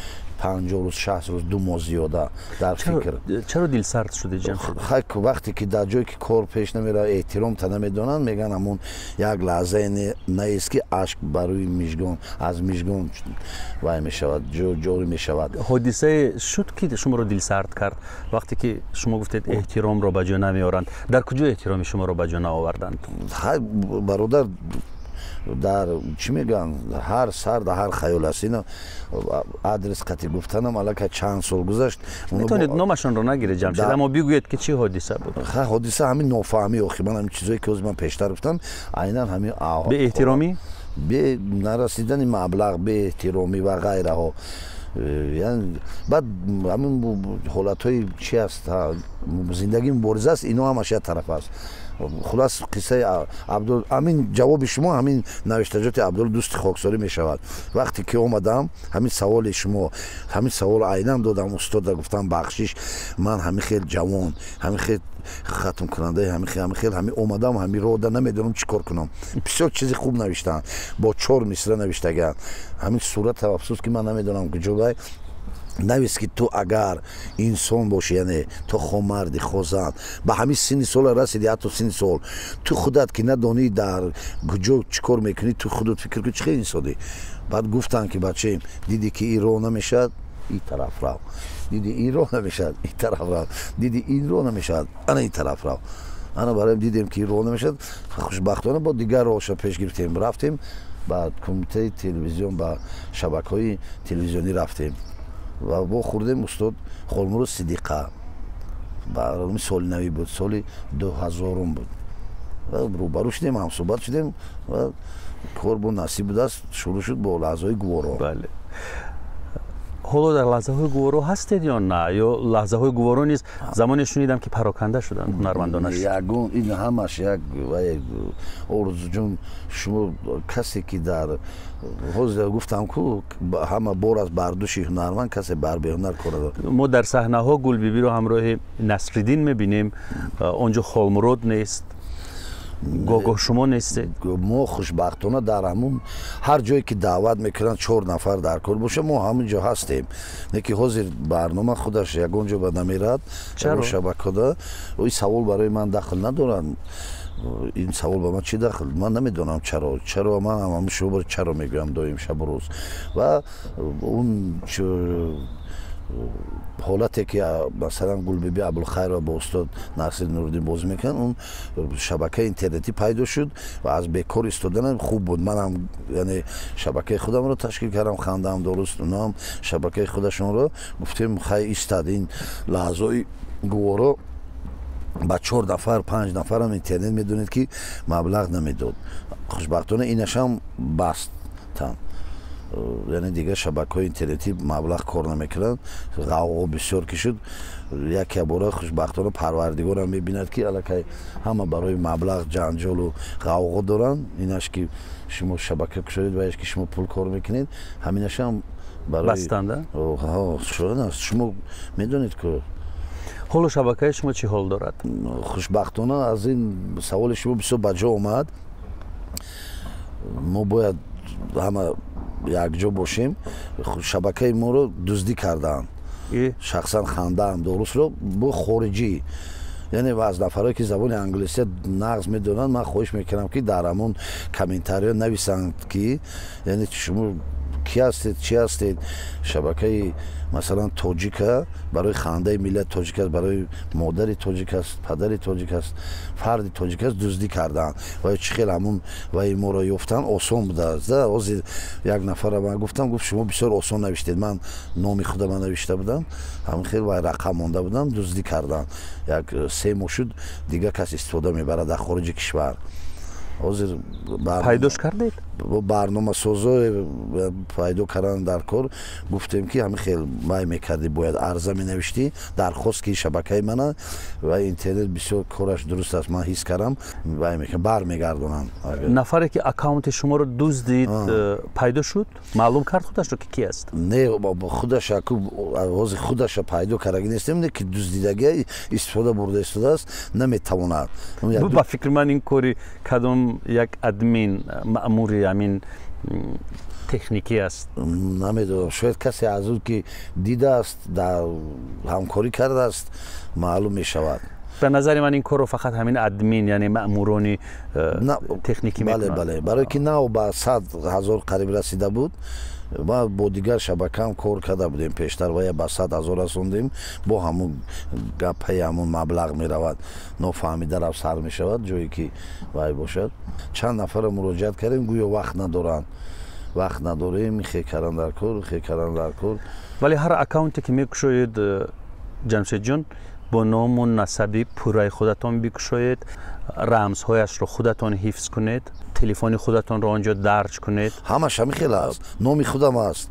Speaker 3: 50 рӯз, 60 рӯз, 2 моҳ зиёда дар фикр.
Speaker 2: Чаро дилсард шудед, Ҷамшед?
Speaker 3: Хай, вақте ки дар ҷое ки кор пеш намеравад, эҳтиромта намедонанд, мегӯянд, ҳамон як лаҳзае нест, ки ашк бар рӯи мижгон, аз мижгон вай мешавад, ҷорӣ мешавад.
Speaker 2: Ҳодисае шуд, ки шуморо дилсард кард? Вақте ки шумо гуфтед, эҳтиромро ба ҷо намеоранд, дар куҷо эҳтироми шуморо ба ҷо наоварданд?
Speaker 3: Хай, бародар, дар чӣ мегӯянд, ҳар сар дар ҳар хаёл аст. Ина адрес қатъи гуфтанам, аллакай чанд сол гузашт.
Speaker 2: Метавонед номашонро нагиред, Ҷамшед, аммо бигӯед, ки чӣ ҳодиса буд.
Speaker 3: Ха, ҳодиса ҳамин нофаҳмӣ. Охи ман ҳамин чизое ки ҳозир ман пештар гуфтам, айнан ҳамин.
Speaker 2: Беэҳтиромӣ?
Speaker 3: Бе нарасидани маблағ, беэҳтиромӣ ва ғайраҳо. Баъд ҳамин ҳолатҳои чи аст, зиндагӣ мубориза аст, ино ҳамаш як тараф аст. Хулас, қиссаи Абдул, ҳамин ҷавоби шумо ҳамин навиштаҷоти Абдул дӯсти хоксорӣ мешавад. Вақте ки омадам, ҳамин саволи шумо, ҳамин савол айнан додам устода, гуфтам: «Бахшиш, ман ҳамин хел ҷавон, ҳамин хел хатмкунандаи ҳамин хел, ҳамин хел, ҳамин омадам, ҳамин роҳда намедонам чӣ кор кунам». Бисёр чизи хуб навиштаанд, бо чор мисра навиштагианд. Ҳамин сурата, афсӯс, ки ман намедонам куҷо навис, ки ту агар инсон бошӣ, яъне ту хо марди, хо зан, ба ҳамин синни сола расиди, ҳатто синни сол ту худат ки надонӣ дар куҷо чӣ кор мекунӣ, ту худат фикр кун, чӣ хел инсонӣ. Баъд гуфтанд, ки бачаем, дидӣ ки ин роҳ намешавад, ин тараф рав, диди ин роҳ намешавад, ин тараф рав, диди ин роҳ намешавад, ана ин тараф рав. Ана бароям дидем, ки ин роҳ намешавад, хушбахтона бо дигар роҳша пеш гирифтем, рафтем ба кумитаи телевизион, ба шабакаҳои телевизионӣ рафтем ва вохӯрдем устод Холмурод Сидиқа. Барои соли навӣ буд, соли 2000-ум буд. Рӯбарӯ шудем, ҳамсӯҳбат шудем ва кор бо насиб будааст, шурӯъ шуд бо лаҳзаҳои гуворо.
Speaker 2: Бале, ҳоло дар лаҳзаҳои гуворо ҳастед ё на? Ё лаҳзаҳои гуворо низ замоне шунидам, ки пароканда шуданд ҳунармандонаш?
Speaker 3: Ягон ин ҳамаш як орзуҷон. Шумо касе ки дар ҳозир гуфтам ку, ҳама бор аз бар дӯши ҳунарманд, касе бар беҳунар кор надорад.
Speaker 2: Мо дар саҳнаҳо Гулбибиро ҳамроҳи Насриддин мебинем, он ҷо Холмурод нест, гоҳ-гоҳ шумо нестед.
Speaker 3: Мо хушбахтона дар ҳамун ҳар ҷое ки даъват мекунанд, чор нафар дар кор боша, мо ҳамин ҷо ҳастем. Не ки ҳозир барнома худаш ягон ҷо ба намерад шабакада. Ин савол барои ман дахл надорад. Ин савол ба ман чӣ дахл? Ман намедонам чаро. Чаро ман ҳамин шумо чаро мегӯям доим, шабу рӯз. Ва он ҳолате ки масалан Гулбиби Абулхайрова бо устод Насри Нуриддин бозӣ мекунанд, он шабакаи интернетӣ пайдо шуд ва аз бекор истоданам хуб буд. Манам, яъне, шабакаи худамро ташкил кардам, хандаам дуруст, унаам шабакаи худашонро. Гуфтем, хай, истад ин лаҳзаи гуворо. Ба чор нафар, панҷ нафарам интернет, медонед, ки маблағ намедод. Хушбахтона инашам бастанд, яъне дигар шабакаҳои интернетӣ маблағ кор намекунанд. Ғавғо бисёр ки шуд, яке бора, хушбахтона, Парвардигорам мебинад, ки аллакай ҳама барои маблағ ҷанҷолу ғавғо доранд. Инаш ки шумо шабака кушодед ва ки шумо пул кор мекунед, ҳаминашам
Speaker 2: бастанда.
Speaker 3: Шумо медонед ку.
Speaker 2: Ҳоло шабакаи шумо чӣ ҳол дорад?
Speaker 3: Хушбахтона, аз ин саволи шумо бисёр ба ҷо омад. Мо бояд ҳама якҷо бошем. Шабакаи моро дуздӣ кардаанд, шахсан хандаам дурустро бо хориҷӣ, яъне аз нафарое ки забони англисия нағз медонанд. Ман хоҳиш мекунам, ки дар ҳамон комментариҳо нависанд, ки яъне шумо ки ҳастед, чӣ ҳастед. Шабакаи, масалан, тоҷика барои хандаи миллати тоҷик аст, барои модари тоҷик аст, падари тоҷик аст, фарди тоҷик аст. Дуздӣ кардаанд ва чӣ хел ҳамун ваи моро ёфтан осон будааст. Ҳозир як нафара ман гуфтам, гуфт: «Шумо бисёр осон навиштед». Ман номи худама навишта будам, ҳамин хел вай рақам монда будам. Дуздӣ карданд, як 3 моҳ шуд, дигар кас истифода мебарад дар хориҷи кишвар ҳозир.
Speaker 2: Пайдош кардед?
Speaker 3: Барномасозое пайдо кардан дар кор. Гуфтем, ки ҳамин хел вай мекардӣ, бояд арза менавиштӣ, дархост, ки шабакаи мана ва интернет бисёр кораш дуруст аст, ман ҳис кардам, вай бармегардонам.
Speaker 2: Нафаре ки аккаунти шуморо дуздид, пайдо шуд? Маълум кард худашро, ки ки аст?
Speaker 3: Не, худаша ҳозир худаша пайдо кардаги нестем, не ки дуздидагия истифода бурда истодааст, наметавонад.
Speaker 2: Ба фикри ман, ин кори кадом як админ, маъмури ҳамин. Техникӣ аст.
Speaker 3: Намедонам, шояд касе аз он ки дидааст, дар ҳамкорӣ кардааст, маълум мешавад.
Speaker 2: Ба назари ман ин корро фақат ҳамин админ, яъне маъмурони техникӣ
Speaker 3: мекунанд. Бале, бале, барое ки нав ба 100 000 қариб расида буд. Ма бо дигар шабакаам кор карда будем пештар ва я ба 100 000 расондем. Бо ҳамун гапаи ҳамун маблағ меравад, нофаҳмида рафт сар мешавад. Ҷое ки вай бошад, чанд нафарро муроҷиат кардем, гӯё вақт надоранд, вақт надорем, хе кардан дар кор, хе кардан дар кор.
Speaker 2: Вале ҳар аккаунте ки мекушоед, Ҷамшедҷон, бо ному насаби пурраи худатон бикушоед, рамзҳояшро худатон ҳифз кунед, телефони худатонро он ҷо дарҷ кунед.
Speaker 3: Ҳамаш ҳамин хел аст, номи худам аст.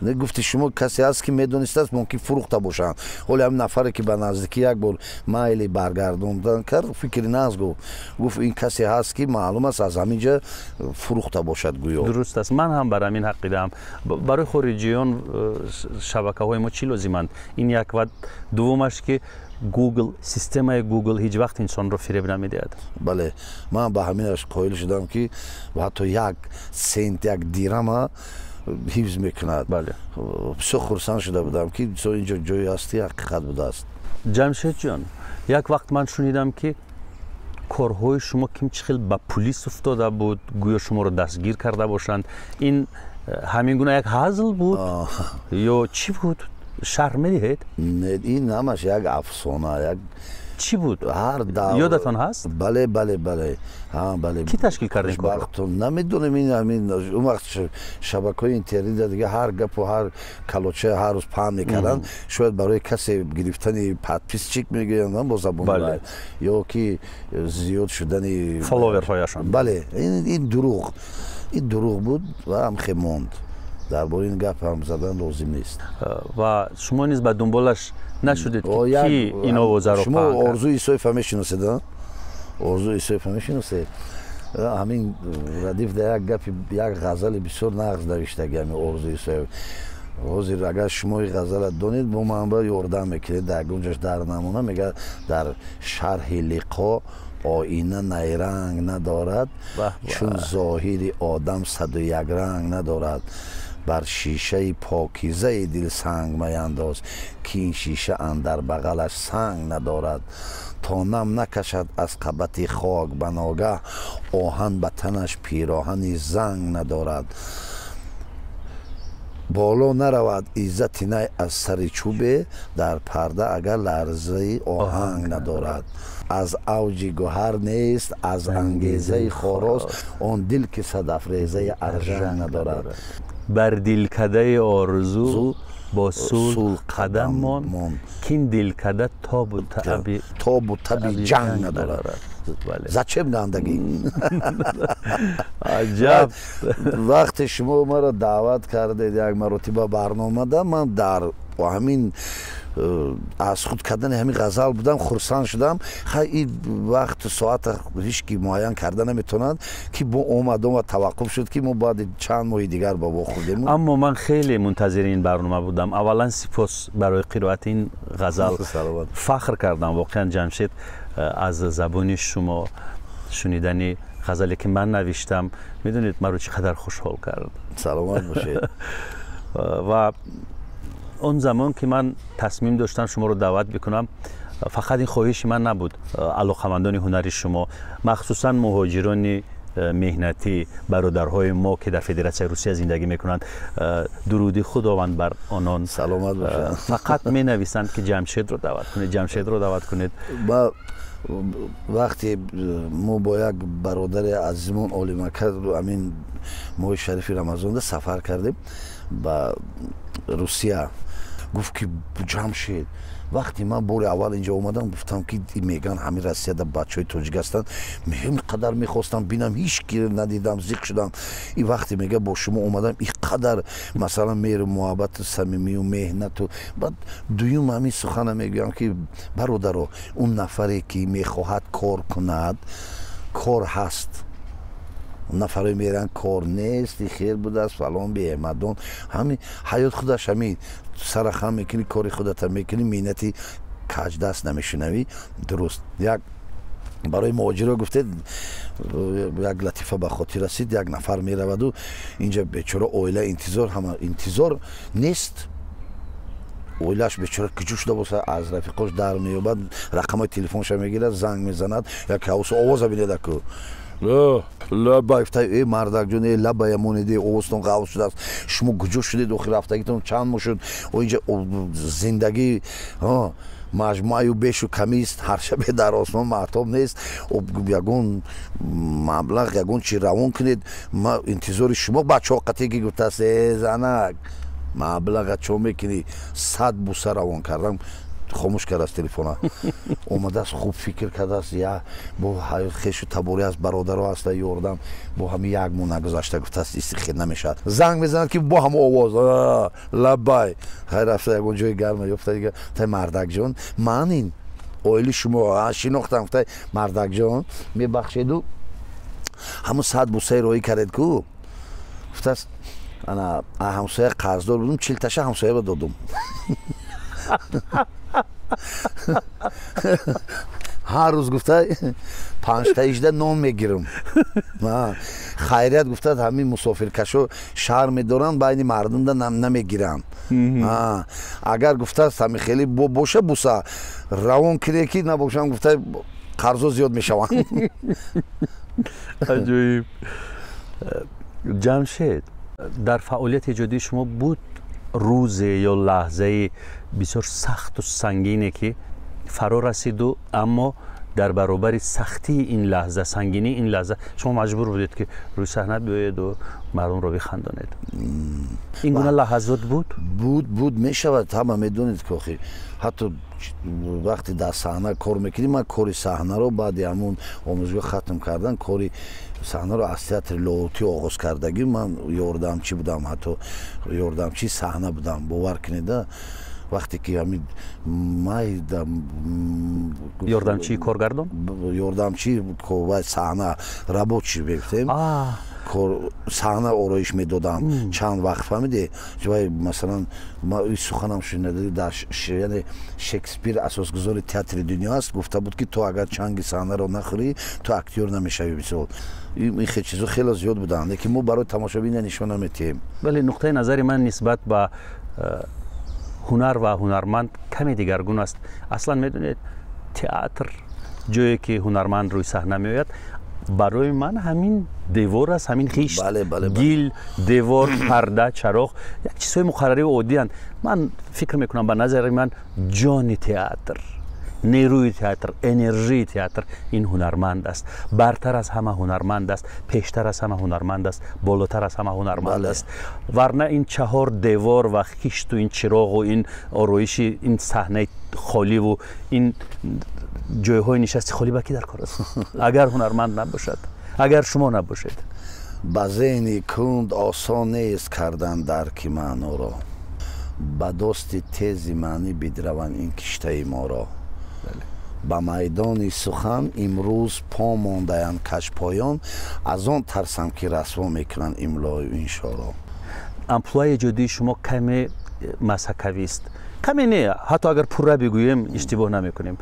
Speaker 3: Гуфти шумо, касе ҳаст ки медонистааст, мумкин фурӯхта бошанд. Ҳоле ҳамин нафаре ки ба наздикӣ як бор майли баргардондан кард, фикри нағз гуфт. Гуфт, ин касе ҳаст ки маълум аст, аз ҳамин ҷа фурӯхта бошад гӯё.
Speaker 2: Дуруст аст, ман ҳам бар ҳамин ҳақидаам. Барои хориҷиён шабакаҳои мо чӣ лозиманд? Ин як ва дуввумаш ки Гугл, системаи Гугл ҳеҷ вақт инсонро фиреб намедиҳад.
Speaker 3: Бале, ман ба ҳаминаш қоил шудам, ки ҳатто як сент, як дирама ҳифз мекунад. Бисёр хурсанд шуда будам, ки инҷо ҷои ҳасти ҳақиқат будааст.
Speaker 2: Ҷамшедҷон, як вақт ман шунидам, ки корҳои шумо ким чӣ хел ба пулис уфтода буд, гӯё шуморо дастгир карда бошанд. Ин ҳамин гуна як ҳазл буд ё чӣ буд? Шарҳ медиҳед?
Speaker 3: Ин ҳамаш як афсона, як
Speaker 2: Чӣ буд?
Speaker 3: Ҳар
Speaker 2: Ёдатон ҳаст?
Speaker 3: Бале, ҳа, бале.
Speaker 2: Кӣ ташкил кард ин корро?
Speaker 3: Намедонем. Ин ҳамин он вақт шабакаҳои интернета дига ҳар гапу ҳар калоча ҳар рӯз паҳн мекарданд. Шояд барои касе гирифтани подписчик мегӯянд бо забон ё ки зиёд шудани
Speaker 2: фолловерҳояшон.
Speaker 3: Бале, ин дурӯғ, ин дурӯғ буд ва ҳамхе монд. Дар бораи ин гап ҳам задан лозим нест.
Speaker 2: Ва шумо низ ба дунболаш нашудед, ки кӣ ин овозаро
Speaker 3: Шумо Орзу Исоева мешиносед? Орзу Исоева мешиносед? Ҳамин радиф да як гапи, як ғазали бисёр нағз навиштаги ҳамин Орзу Исоев. Ҳозир агар шумо ин ғазала донед, бо ман ба ёрдам мекунед, дар гунҷаш дар намуна мега: «Дар шарҳи лиқо оина найранг надорад, чун зоҳири одам саду як ранг надорад. Бар шишаи покизаи дил санг маяндоз, ки ин шиша андар бағалаш санг надорад. То нам накашад аз қабати хок ба ногаҳ, оҳан ба танаш пироҳани занг надорад. Боло наравад иззати най аз сари чӯбе, дар парда агар ларзаи оҳанг надорад. Аз авҷи гӯҳар нест, аз ангезаи хороз он дил, ки садафрезаи аржанг надорад.»
Speaker 2: Бар дилкадаи орзу бо сулҳ қадам мон, кин дилкада тобу таби
Speaker 3: Тобу таби ҷанг надорад. Зачем гандагӣ?
Speaker 2: Аҷаб!
Speaker 3: Вақте шумо маро даъват кардед як маротиба барномада, ман дар ҳамин аз худ кардани ҳамин ғазал будам, хурсанд шудам. Хай, ин вақту соата ҳеҷ ки муайян карда наметавонад, ки бо омадом ва таваққуф шуд, ки мо баъди чанд моҳи дигар ба вохӯрдем.
Speaker 2: Аммо ман хеле мунтазири ин барнома будам. Аввалан, сипос барои қироати ин ғазал. Фахр кардам воқеан, Ҷамшед, аз забони шумо шунидани ғазале ки ман навиштам. Медонед, маро чӣ қадар хушҳол кард?
Speaker 3: Саломат бошед.
Speaker 2: Ва он замон ки ман тасмим доштам шуморо даъват бикунам, фақат ин хоҳиши ман набуд. Алоқамандони ҳунари шумо, махсусан муҳоҷирони меҳнатӣ, бародарҳои мо, ки дар Федератсияи Русия зиндагӣ мекунанд, дуруди Худованд бар онон,
Speaker 3: Саломат бошанд.
Speaker 2: фақат менависанд, ки Ҷамшедро даъват кунед, Ҷамшедро даъват кунед.
Speaker 3: Вақте мо бо як бародари азизмон Олимака ҳамин моҳи шарифи Рамазонда сафар кардем ба Русия, гуфт ки: «Ҷамшед, вақте ман бори аввал инҷо омадам, гуфтам, ки меган ҳамин Россияда бачаҳои тоҷик ҳастанд, ин қадар мехостам бинам, ҳеҷ ки надидам, зиқ шудам. И вақте, мега, бо шумо омадам, ин қадар, масалан, меҳру муҳаббату самимию меҳнату». Баъд дуюм ҳамин сухана мегӯям, ки бародаро, он нафаре ки мехоҳад кор кунад, кор ҳаст. Нафаре меран, кор нест, хел будааст, фалон беҳмадон. Ҳамин ҳаёт худаш ҳамин сара хам мекунӣ, кори худата мекунӣ, меҳнати каҷдаст намешунавӣ. Дуруст, як Барои муҳоҷиро гуфтед, як латифа ба хотир расид. Як нафар мераваду инҷа бечора оила интизор, ҳама интизор нест. Оилааш бечора куҷо шуда боса, аз рафиқош дар меёбад, рақамҳои телефонша мегирад, занг мезанад, як ҳавсу овоза бинеда ку лабай, гуфта: «Э, мардакҷон, э, лабая монеде, овозтон ғавз шудааст, шумо куҷо шудед охир, рафтагитон чанд моҳ шуд? Инҷа зиндагӣ маҷмӯаю бешу камист, ҳар шабе дар осмон маҳтоб нест, ягон маблағ, ягон чи равон кунед, ма интизори шумо бачаҳо қатъе». Ки гуфтааст: «Э, занак, маблаға чо мекунӣ, 100 буса равон кардам». Хомӯш кардааст телефона. Омадааст, хуб фикр кардааст, я бо хешу таборӣ аст, бародаро аста, ёрдам бо ҳами як моҳ нагузашта, гуфтааст, истихел намешавад. Занг мезанад, ки бо ҳама овоз: «Лаббай». Хайр, рафта ягон ҷои гарма ёфта дига: «Тай, мардакҷон, ман ин оили шумо шинохтам». Гуфта: «Мардакҷон, мебахшеду, ҳамун 100 бусаи роҳӣ кардед ку?» Гуфтааст: «Ана, ҳамсоя қарздор будум, 40 таша ҳамсоя ба додум. Ҳар рӯз, гуфта, панҷтаижда нон мегирам. Хайрият, гуфта, ҳамин мусофиркашо шаҳр медоранд, байни мардумда намегиранд. Агар, гуфтааст, ҳами хеле боша, буса равон кире, ки набошам, гуфта, қарзо зиёд мешаванд».
Speaker 2: Аҷоиб. Ҷамшед, дар фаъолияти эҷодии шумо буд рӯзе ё лаҳзаи бисёр сахту сангине, ки фаро расиду, аммо дар баробари сахтии ин лаҳза, сангинии ин лаҳза, шумо маҷбур будед, ки рӯи саҳна биёеду мардумро бихандонед? Ин гуна лаҳазот буд?
Speaker 3: Буд, буд, мешавад. Ҳама медонед, ки охир ҳатто вақте дар саҳна кор мекунӣ, ман кори саҳнаро баъди ҳамун омӯзгоҳ хатм кардан, кори саҳнаро аз театри Лоҳутӣ оғоз кардагӣ. Ман ёрдамчӣ будам, ҳатто ёрдамчии саҳна будам, бовар кунеда. Вақте ки ҳамин майда
Speaker 2: Ёрдамчии коргардон?
Speaker 3: Ёрдамчии саҳна, рабочий мегуфтем, саҳна ороиш медодам чанд вақт, фаҳмиде? Вай, масалан, суханам шунида, яъне Шекспир, асосгузори театри дунё аст, гуфта буд, ки ту агар чанги саҳнаро нахӯрӣ, ту актёр намешавӣ. Мисол, ин чизо хеле зиёд буданд, лекин мо барои тамошобин нишон наметиҳем.
Speaker 2: Бале, нуқтаи назари ман нисбат ба ҳунар ва ҳунарманд каме дигаргун аст. Аслан, медонед, театр, ҷое ки ҳунарманд рӯи саҳна меояд, барои ман ҳамин девор аст, ҳамин хишт, гил, девор, парда, чароғ, як чизҳои муқаррарию оддиянд. Ман фикр мекунам, ба назари ман, ҷони театр, нерӯи театр, энержии театр ин ҳунарманд аст. Бартар аз ҳама ҳунарманд аст, пештар аз ҳама ҳунарманд аст, болотар аз ҳама ҳунарманд аст. Варна ин чаҳор девор ва хишту ин чироғу ин ороиши ин саҳнаи холиву ин ҷойҳои нишасти холӣ ба кӣ дар кор аст, агар ҳунарманд набошад, агар шумо набошед?
Speaker 3: Ба зеҳни кунд осон нест кардан дарки маъноро, ба дости тези маънӣ бидраванд ин киштаи моро. Ба майдони сухан имрӯз по мондаянд кашпоён, аз он тарсам, ки расво мекунанд имлою иншоро.
Speaker 2: Амплуаи эҷодии шумо каме масакавист, каме не, ҳатто агар пурра бигӯем, иштибоҳ намекунем.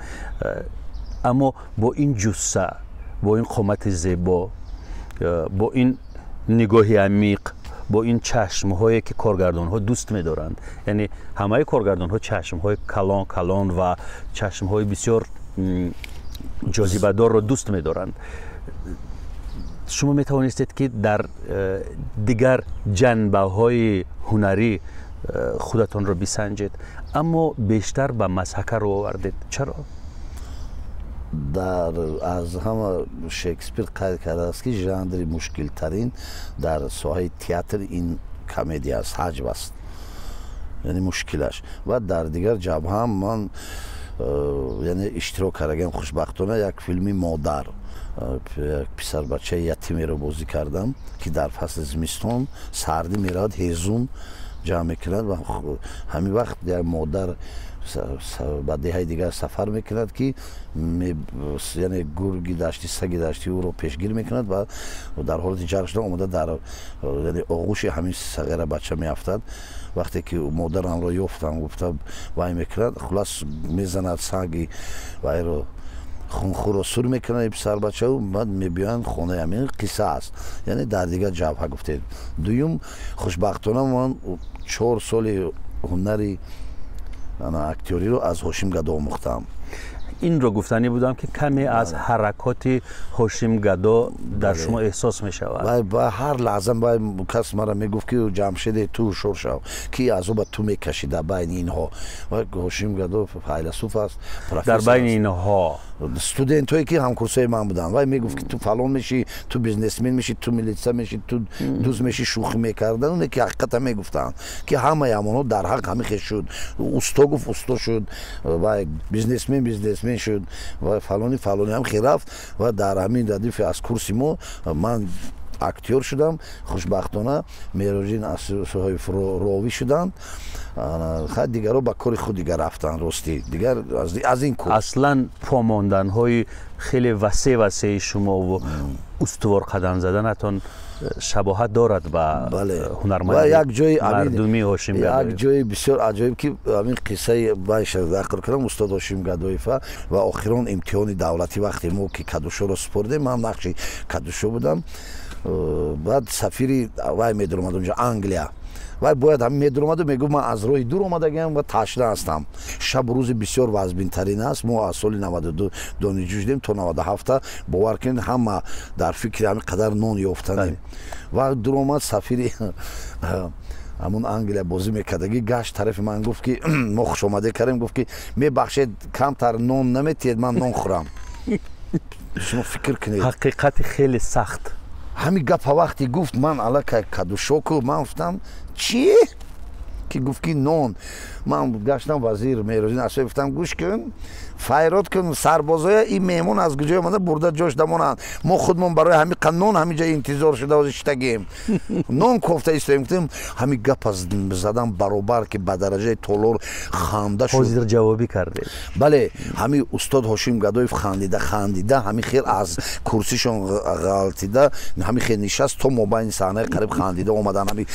Speaker 2: Аммо бо ин ҷусса, бо ин қомати зебо, бо ин нигоҳи амиқ, бо ин чашмҳое, ки коргардонҳо дӯст медоранд, яъне ҳамаи коргардонҳо чашмҳои калон калон ва чашмҳои бисёр ҷозибадорро дӯст медоранд, шумо метавонистед, ки дар дигар ҷанбаҳои ҳунарӣ худатонро бисанҷед, аммо бештар ба масҳака рӯ овардед. Чаро?
Speaker 3: Дар аз ҳама Шекспир қайд кардааст, ки жанри мушкилтарин дар соҳаи театр ин комедия аст, ҳаҷв аст, яъне мушкилаш. Ва дар дигар ҷабҳаам ман яъне иштирок кардагам. Хушбахтона, як филми «Модар», як писарбачаи ятимеро бозӣ кардам, ки дар фасли зимистон сардӣ меравад, ҳезум ҷамъ мекунад ва ҳамин вақт як модар ба деҳаи дигар сафар мекунад, ки яъне гурги даштӣ, саги даштӣ ӯро пешгир мекунад ва дар ҳолати ҷарқ шуда омода дар яъне оғӯши ҳамин сағира бача меафтад. Вақте ки модарамро ёфтам, гуфта, вай мекунад, хулас, мезанад саги вайро. Хунхӯрро сур мекунанд писарбачау, баъд мебиёянд хонаи ҳамин қисса аст, яъне дар дигар ҷабҳа гуфтед. Дуюм, хушбахтона ман 4 соли ҳунари актёриро аз Ҳошим Гадо омӯхтам.
Speaker 2: Инро гуфтанӣ будам, ки каме аз ҳаракоти Ҳошим Гадо дар шумо эҳсос мешавад.
Speaker 3: Ва ҳар лаҳза кас мара мегуфт, ки Ҷамшеде, ту ҳушёр шав, ки азоба ту мекашӣ дар байни инҳо. Ҳошим Гадо файласуф аст.
Speaker 2: Дар байни инҳо.
Speaker 3: Студентҳое, ки ҳамкурсои ман буданд, вай мегуфт, ки ту фалон мешӣ, ту бизнесмен мешӣ, ту милитса мешӣ, ту дуз мешӣ. Шӯхӣ мекардан, оне ки ҳақиқата мегуфтанд, ки ҳамаи ҳамонҳо дар ҳақ ҳамин хел шуд. Усто гуфт, усто шуд, вай бизнесмен бизнесмен шуд ва фалони фалони ҳам хел рафт. Ва дар ҳамин радифи аз курси мо ман актёр шудам. Хушбахтона, Мероҷин Асоев ровӣ шуданд. Хай, дигарро ба кори худ дигар рафтанд. Ростӣ, дигар аз ин курс.
Speaker 2: Аслан помонданҳои хеле васеъ васеи шумову устувор қадам заданатон шабоҳат дорад ба ҳунарманди
Speaker 3: як ҷои
Speaker 2: мардумии Ҳошим.
Speaker 3: Як ҷои бисёр аҷоиб, ки ҳамин қиссаи байша нақл кардам, устод Ҳошим Гадоева ва охирон имтиҳони давлатӣ, вақте мо ки кадушоро супоридем, ман нақши кадушо будам. Баъд сафири вай медуромад унҷо, Англия. Вай бояд ҳамин медуромаду мегуфт: «Ман аз роҳи дур омадагиам ва ташна ҳастам». Шабу рӯзи бисёр вазбинтарин аст. Мо аз соли 92 донишҷӯ шудем то 97-та, бовар кунед, ҳама дар фикри ҳамин қадар нон ёфтанем. Ва дуромад сафири ҳамун Англия бозӣ мекардагӣ, гашт тарафи ман, гуфт, ки мо хушомадӣ кардем, гуфт, ки мебахшед, камтар нон наметиҳед, ман нон хӯрам? Шумо фикр кунед.
Speaker 2: Ҳақиқати хеле сахт.
Speaker 3: Ҳамин гапа вақте гуфт, ман аллакай кадушоку, ман гуфтам: «Чӣ?» Ки гуфт, ки нон. Ман гаштам вазир Меҳрозин Асоев, гуфтам: «Гӯш кун, файрод кун сарбозоя, ин меҳмон аз куҷо омада, бурда ҷош дамонанд. Мо худмон барои ҳамин қа нон ҳамин ҷа интизор шуда шиштагем, нон кофта истоем». Гуфтем, ҳамин гапа задам баробар, ки ба дараҷаи толор ханда шуд.
Speaker 2: Ҳозир ҷавобӣ кардед.
Speaker 3: Бале, ҳамин устод Ҳошим Гадоев хандида, хандида, ҳамин хел аз курсишон ғалтида, ҳамин хел нишаст то мобайни саҳнаи, қариб хандида омадан, ҳамин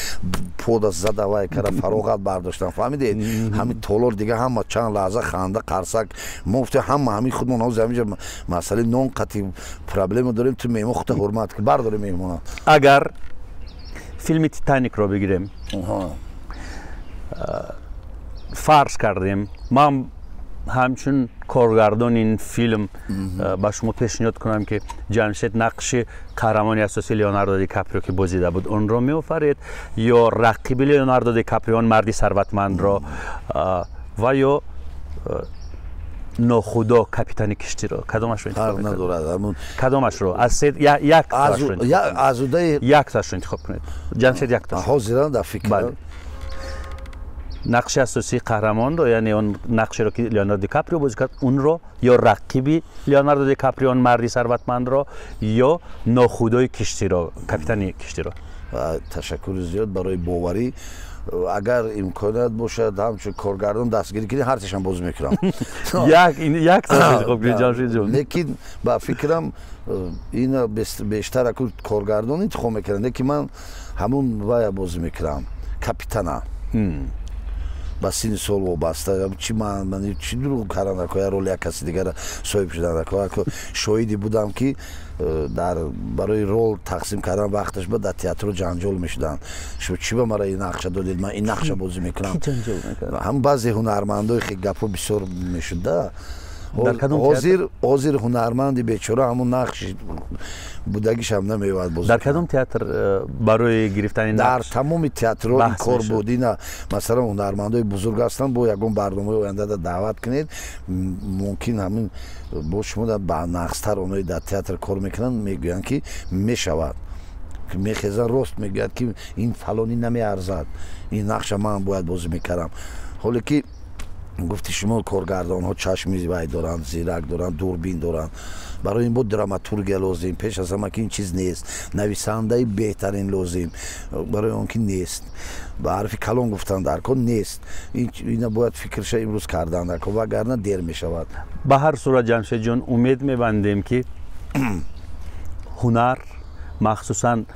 Speaker 3: пода зада, вай кара, фароғат бардоштан. Фаҳмидед, ҳамин толор дига ҳама чанд лаҳза ханда, қарсак. Мо гуфтем, ҳама ҳамин худмон ҳозир ҳаминҷа масъалаи нон қати проблема дорем, ту меҳмон худта ҳурмат ки бардорем меҳмона.
Speaker 2: Агар филми Титаникро бигирем, фарз кардем, ман ҳамчун коргардони ин филм ба шумо пешниҳод кунам, ки Ҷамшед нақши қаҳрамони асосии Леонардо Ди Каприо, ки бозида буд, онро меофаред ё рақиби Леонардо Ди Каприо, он марди сарватмандро, ва ё нохудо, капитани киштиро, кадомашро?
Speaker 3: Фарқ надорад ҳамун.
Speaker 2: Кадомашро аз
Speaker 3: азудаи
Speaker 2: якташро интихоб кунед, Ҷамшед, якташ.
Speaker 3: Ҳозиран дар фикр.
Speaker 2: Нақши асосии қаҳрамонро, яъне он нақшеро, ки Леонардо Ди Каприо бозӣ кард, унро ё рақиби Леонардо Ди Каприо, он марди сарватмандро, ё нохудои киштиро, капитани киштиро?
Speaker 3: Ташаккури зиёд барои боварӣ. Агар имконият бошад, ҳамчун коргардон дастгирӣ кунӣ, ҳарсешам бозӣ мекунам. Лекин ба фикрам, ина бештар аку коргардон интихоб мекунад, лекин ман ҳамун вая бозӣ мекунам, капитана. Ба синни сол вобаста чи ман чи дурӯғ кардан ако, я роли як каси дигара соҳиб шудан ако. Шоҳиде будам, ки дар барои рол тақсим кардан вақташ ба дар театро ҷанҷол мешуданд: «Шумо чӣ ба мара ин нақша додед? Ман ин нақша бозӣ мекунам». Ҳам баъзе ҳунармандои хе гапҳо бисёр мешуда. Ҳозир ҳунарманди бечора ҳамун нақши будагишам намеёбад.
Speaker 2: Боз дар кадом театр барои гирифтани
Speaker 3: дар тамоми театрҳо ин кор буд. Ина, масалан, ҳунармандои бузург ҳастанд, бо ягон барномаи ояндада даъват кунед, мумкин ҳамин бо шумо ба нақстар оное дар театр кор мекунанд, мегӯянд, ки мешавад, мехеза, рост мегӯяд, ки ин фалонӣ намеарзад, ин нақша ман бояд бозӣ мекардам. Ҳоле ки гуфти шумо, коргардонҳо чашми вай доранд, зирак доранд, дурбин доранд. Барои ин бо драматургия лозим пеш аз ҳама, ки ин чиз нест, нависандаи беҳтарин лозим, барои он ки нест, ба ҳарфи калон гуфтан дар кор нест. Ина бояд фикрша имрӯз кардан дар кор, вагарна дер мешавад.
Speaker 2: Ба ҳар сурат, Ҷамшедҷон, умед мебандем, ки ҳунар, махсусан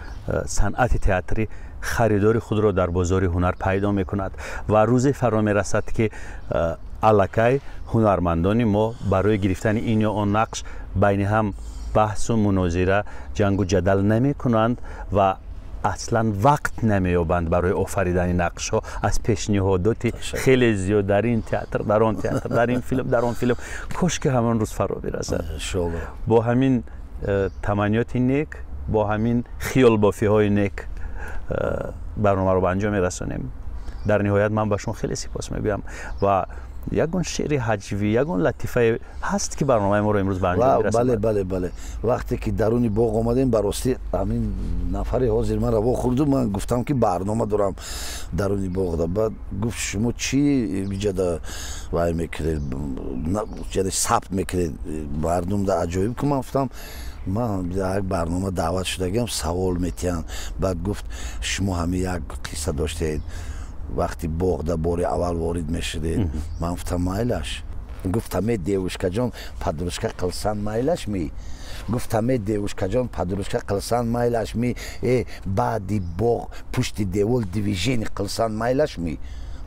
Speaker 2: санъати театрӣ, харидори худро дар бозори ҳунар пайдо мекунад ва рӯзе фаро мерасад, ки Аллакай ҳунармандони мо барои гирифтани ин ё он нақш байни ҳам баҳсу мунозира, ҷангу ҷадал намекунанд ва аслан вақт намеёбанд барои офаридани нақшҳо аз пешниҳодоти хеле зиёд дар ин театр, дар он театр, дар ин филм, дар он филм. Кош ки ҳамон рӯз фаро бирасад. Бо ҳамин таманниёти нек, бо ҳамин хиёлбофиҳои нек барномаро ба анҷом мерасонем. Дар ниҳоят ман ба шумо хеле сипос мегӯям ва ягон шеъри ҳаҷвӣ, ягон латифае ҳаст, ки барномаи моро имрӯз ба анҷом бирасонад?
Speaker 3: Бале, бале, бале. Вақте ки даруни боғ омадем, ба ростӣ ҳамин нафаре ҳозир манро вохӯрду, ман гуфтам, ки барнома дорам даруни боғда. Баъд гуфт: «Шумо чӣ биҷада вай мекунед, яъне сабт мекунед мардумда?» Аҷоиб ки ман гуфтам, ман як барнома даъват шудагиам, савол метиҳанд. Баъд гуфт: «Шумо ҳамин як қисса доштед, вақти боғда бори аввал ворид мешудед». Ман гуфтам: «Майлаш». Гуфтаме: «Девушкаҷон, подружка қилсан майлашми?» Гуфтаме: «Девушкаҷон, подружка қилсан майлашми? Э, баъди боғ пушти девол движение қилсан майлашми?»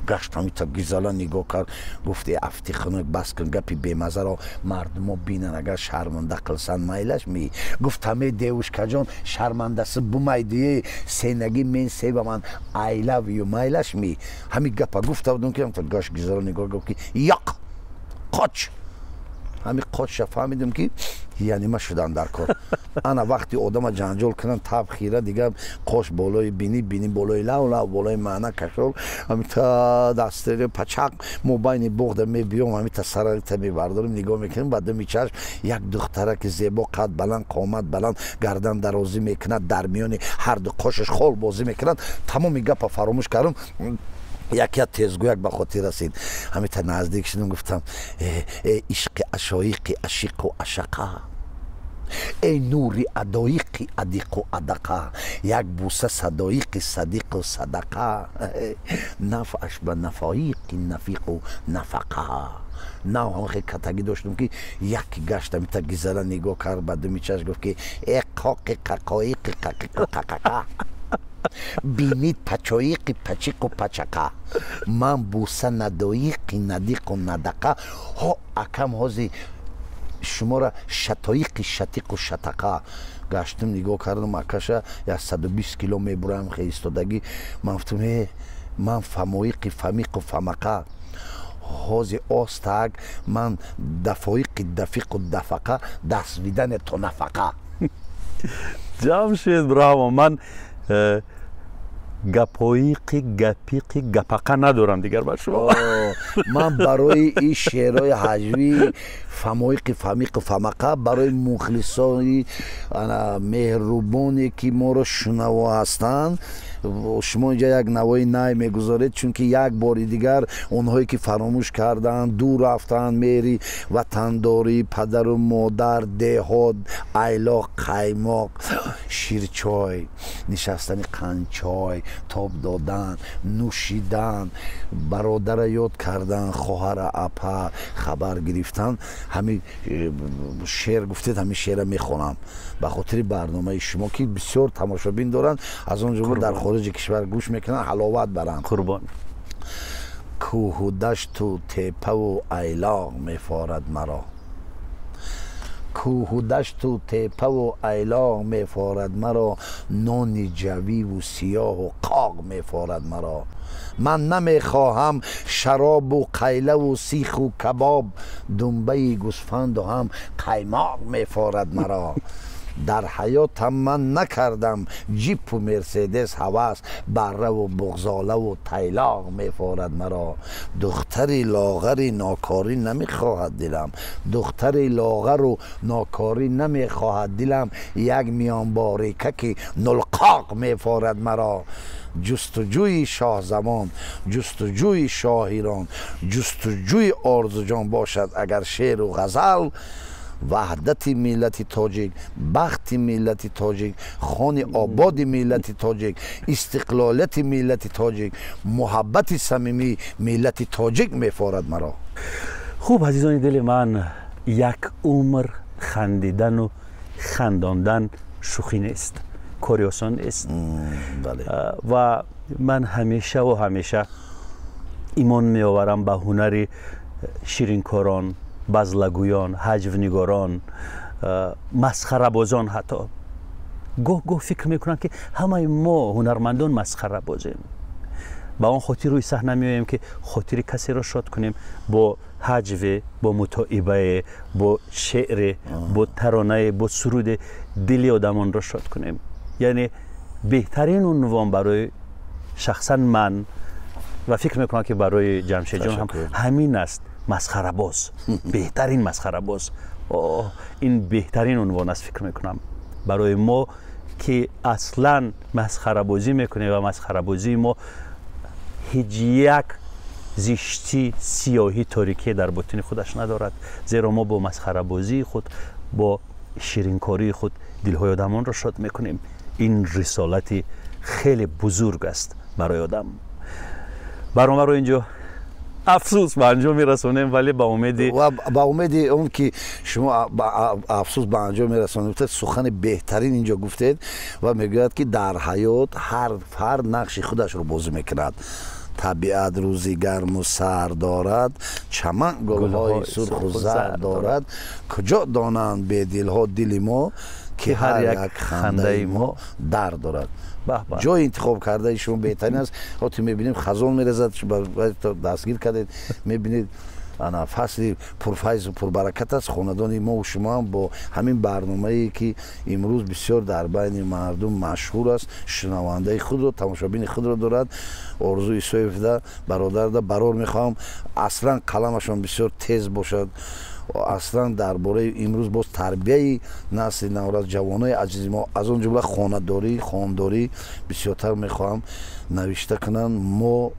Speaker 3: Гашт, ҳамита гизала нигоҳ кард, гуфт: «Э, афти хунук, бас кун гапи бемазаро, мардумо бинан, агар шарманда қилсан майлашми?» Гуфтаме: «Девушкаҷон, шармандасы бумайдие, сенаги мен себаман, I love you майлашми?» Ҳами гапа гуфта будум, ки гашт, гизала нигоҳ, гуфт, ки «Yo'q, qoch». Ҳами қочша фаҳмидем, ки яъне ма шудан дар кор. Ана вақти одама ҷанҷол кунанд, таб хира дигар, қош болои бинӣ, бинӣ болои лав, лав болои маъна кашол, ҳамита дастери пачақ мо байни боғда мебиём, ҳамита сарарита мебардорем, нигоҳ мекунем, ба думи чашм як духтараки зебо, қад баланд, қомат баланд, гардан дарозӣ мекунад, дар миёни ҳарду қошаш хол бозӣ мекунад. Тамоми гапа фаромӯш кардам, якя тезгӯяк ба хотир расид. Ҳамита наздик шудам, гуфтам: «Э, ишқи ашоиқи ашиқу ашақа, эй нури адоиқи адиқу адақа, як буса садоиқи садиқу садақа, нафъаш ба нафоиқи нафиқу нафақа». Нав ҳамахе катагӣ доштам, ки яки гашт, ҳамита гизала нигоҳ кард, ба думи чашм гуфт, ки «Э, қоқи қақоиқи қақиқу қақақа, бинид пачоиқи пачиқу пачақа, ман буса надоиқи надиқу надақа, ҳо акам ҳози шуморо шатоиқи шатиқу шатақа». Гаштум, нигоҳ кардам, акаша 120 кило мебурам, хе истодагӣ. Ман гуфтам: «Э, ман фамоиқи фамиқу фамақа, ҳози остак ман дафоиқи дафиқу дафақа, до свидания то нафақа».
Speaker 2: Ҷамшед, браво! Ман гапоиқи гапиқи гапақа надорам дигар ба шумо.
Speaker 3: Ман барои ин шеърҳои ҳаҷвӣ, фамоиқи фамиқу фамақа, барои мухлисони меҳрубоне, ки моро шунаво ҳастанд, шумо инҷа як навои най мегузоред, чунки як бори дигар онҳое ки фаромӯш карданд, дур рафтанд, меҳри ватандорӣ, падару модар, деҳот, айлоқ, қаймоқ, ширчой, нишастани қанчой, тоб додан, нӯшидан, бародара ёд кардан, хоҳара, апа хабар гирифтан. Ҳамин шеър гуфтед, ҳамин шеъра мехонам ба хотири барномаи шумо, ки бисёр тамошобин доранд, аз он ҷумла дар хориҷи кишвар гӯш мекунанд, ҳаловат баранд.
Speaker 2: Қурбон.
Speaker 3: Кӯҳу дашту тепаву айлоқ мефорад маро, кӯҳу дашту тепаву айлоқ мефорад маро, нони ҷавиву сиёҳу қоқ мефорад маро. Ман намехоҳам шаробу қайлаву сиху кабоб, думбаи гӯсфанду ҳам қаймоқ мефорад маро. Дар ҳаётам ман накардам ҷипу мерседес ҳавас, барраву буғзолаву тайлоқ мефорад маро. Духтари лоғари нокорӣ намехоҳад дилам, духтари лоғару нокорӣ намехоҳад дилам, як миёнборикаки нулқоқ мефорад маро. Ҷустуҷӯи шоҳзамон, ҷустуҷӯи шоҳирон, ҷустуҷӯи орзуҷон бошад агар шеъру ғазал, ваҳдати миллати тоҷик, бахти миллати тоҷик, хони ободи миллати тоҷик, истиқлолияти миллати тоҷик, муҳаббати самимии миллати тоҷик мефорад маро.
Speaker 2: Хуб, азизони дили ман, як умр хандидану хандондан шӯхӣ нест, кори осон нест ва ман ҳамешаву ҳамеша имон меоварам ба ҳунари Ширинкорон, базлагӯён, ҳаҷвнигорон, масхарабозон ҳатто гоҳ-гоҳ фикр мекунанд, ки ҳамаи мо ҳунармандон масхарабозем. Ба он хотир рӯи саҳна меоем, ки хотири касеро шод кунем бо ҳаҷве, бо мутоибае, бо шеъре, бо таронае, бо суруде дили одамонро шод кунем. Яъне беҳтарин унвон барои шахсан ман ва фикр мекунам, ки барои Ҷамшедҷон ҳам ҳамин аст: масхарабоз, беҳтарин масхарабоз. Ин беҳтарин унвон аст, фикр мекунам, барои мо, ки аслан масхарабозӣ мекунем ва масхарабозии мо ҳеҷ як зиштӣ, сиёҳӣ, торикӣ дар ботини худаш надорад, зеро мо бо масхарабозии худ, бо ширинкории худ дилҳои одамонро шод мекунем. Ин рисолати хеле бузург аст барои одам. Барномаро инҷо, афсӯс, ба анҷом мерасонем, вале ба умеди
Speaker 3: Ва ба умеди он ки шумо афсӯс ба анҷом мерасонем, сухани беҳтарин инҷо гуфтед ва мегӯяд, ки дар ҳаёт ҳар фард нақши худашро бозӣ мекунад. Табиат рӯзи гарму сар дорад, чаман гулҳои сурху зар дорад. Куҷо донанд бедилҳо дили мо, ки ҳар як хандаи мо дар дорад. Ҷои интихоб кардаи шумо беҳтарин аст. Ҳоти мебинем, хазон мерезад, дастгир кардед. Мебинед, ана фасли пурфайзу пурбаракат аст. Хонадони мо шумо ҳам бо ҳамин барномае, ки имрӯз бисёр дар байни мардум машҳур аст, шунавандаи худро, тамошобини худро дорад. Орзу Исоевда, бародарда, барор мехоҳам. Аслан қаламашон бисёр тез бошад. Аслан дар бораи имрӯз боз тарбияи насли наврас, ҷавонои азизи мо, аз он ҷумла хонадорӣ, хондорӣ бисёртар мехоҳам навишта кунанд, мо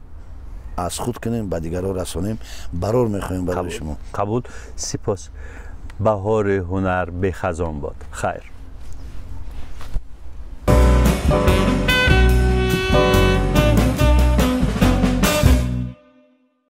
Speaker 3: аз худ кунем, ба дигарон расонем. Барор мехоҳем барои шумо.
Speaker 2: Қабул, сипос. Баҳори ҳунар бехазон бод. Хайр.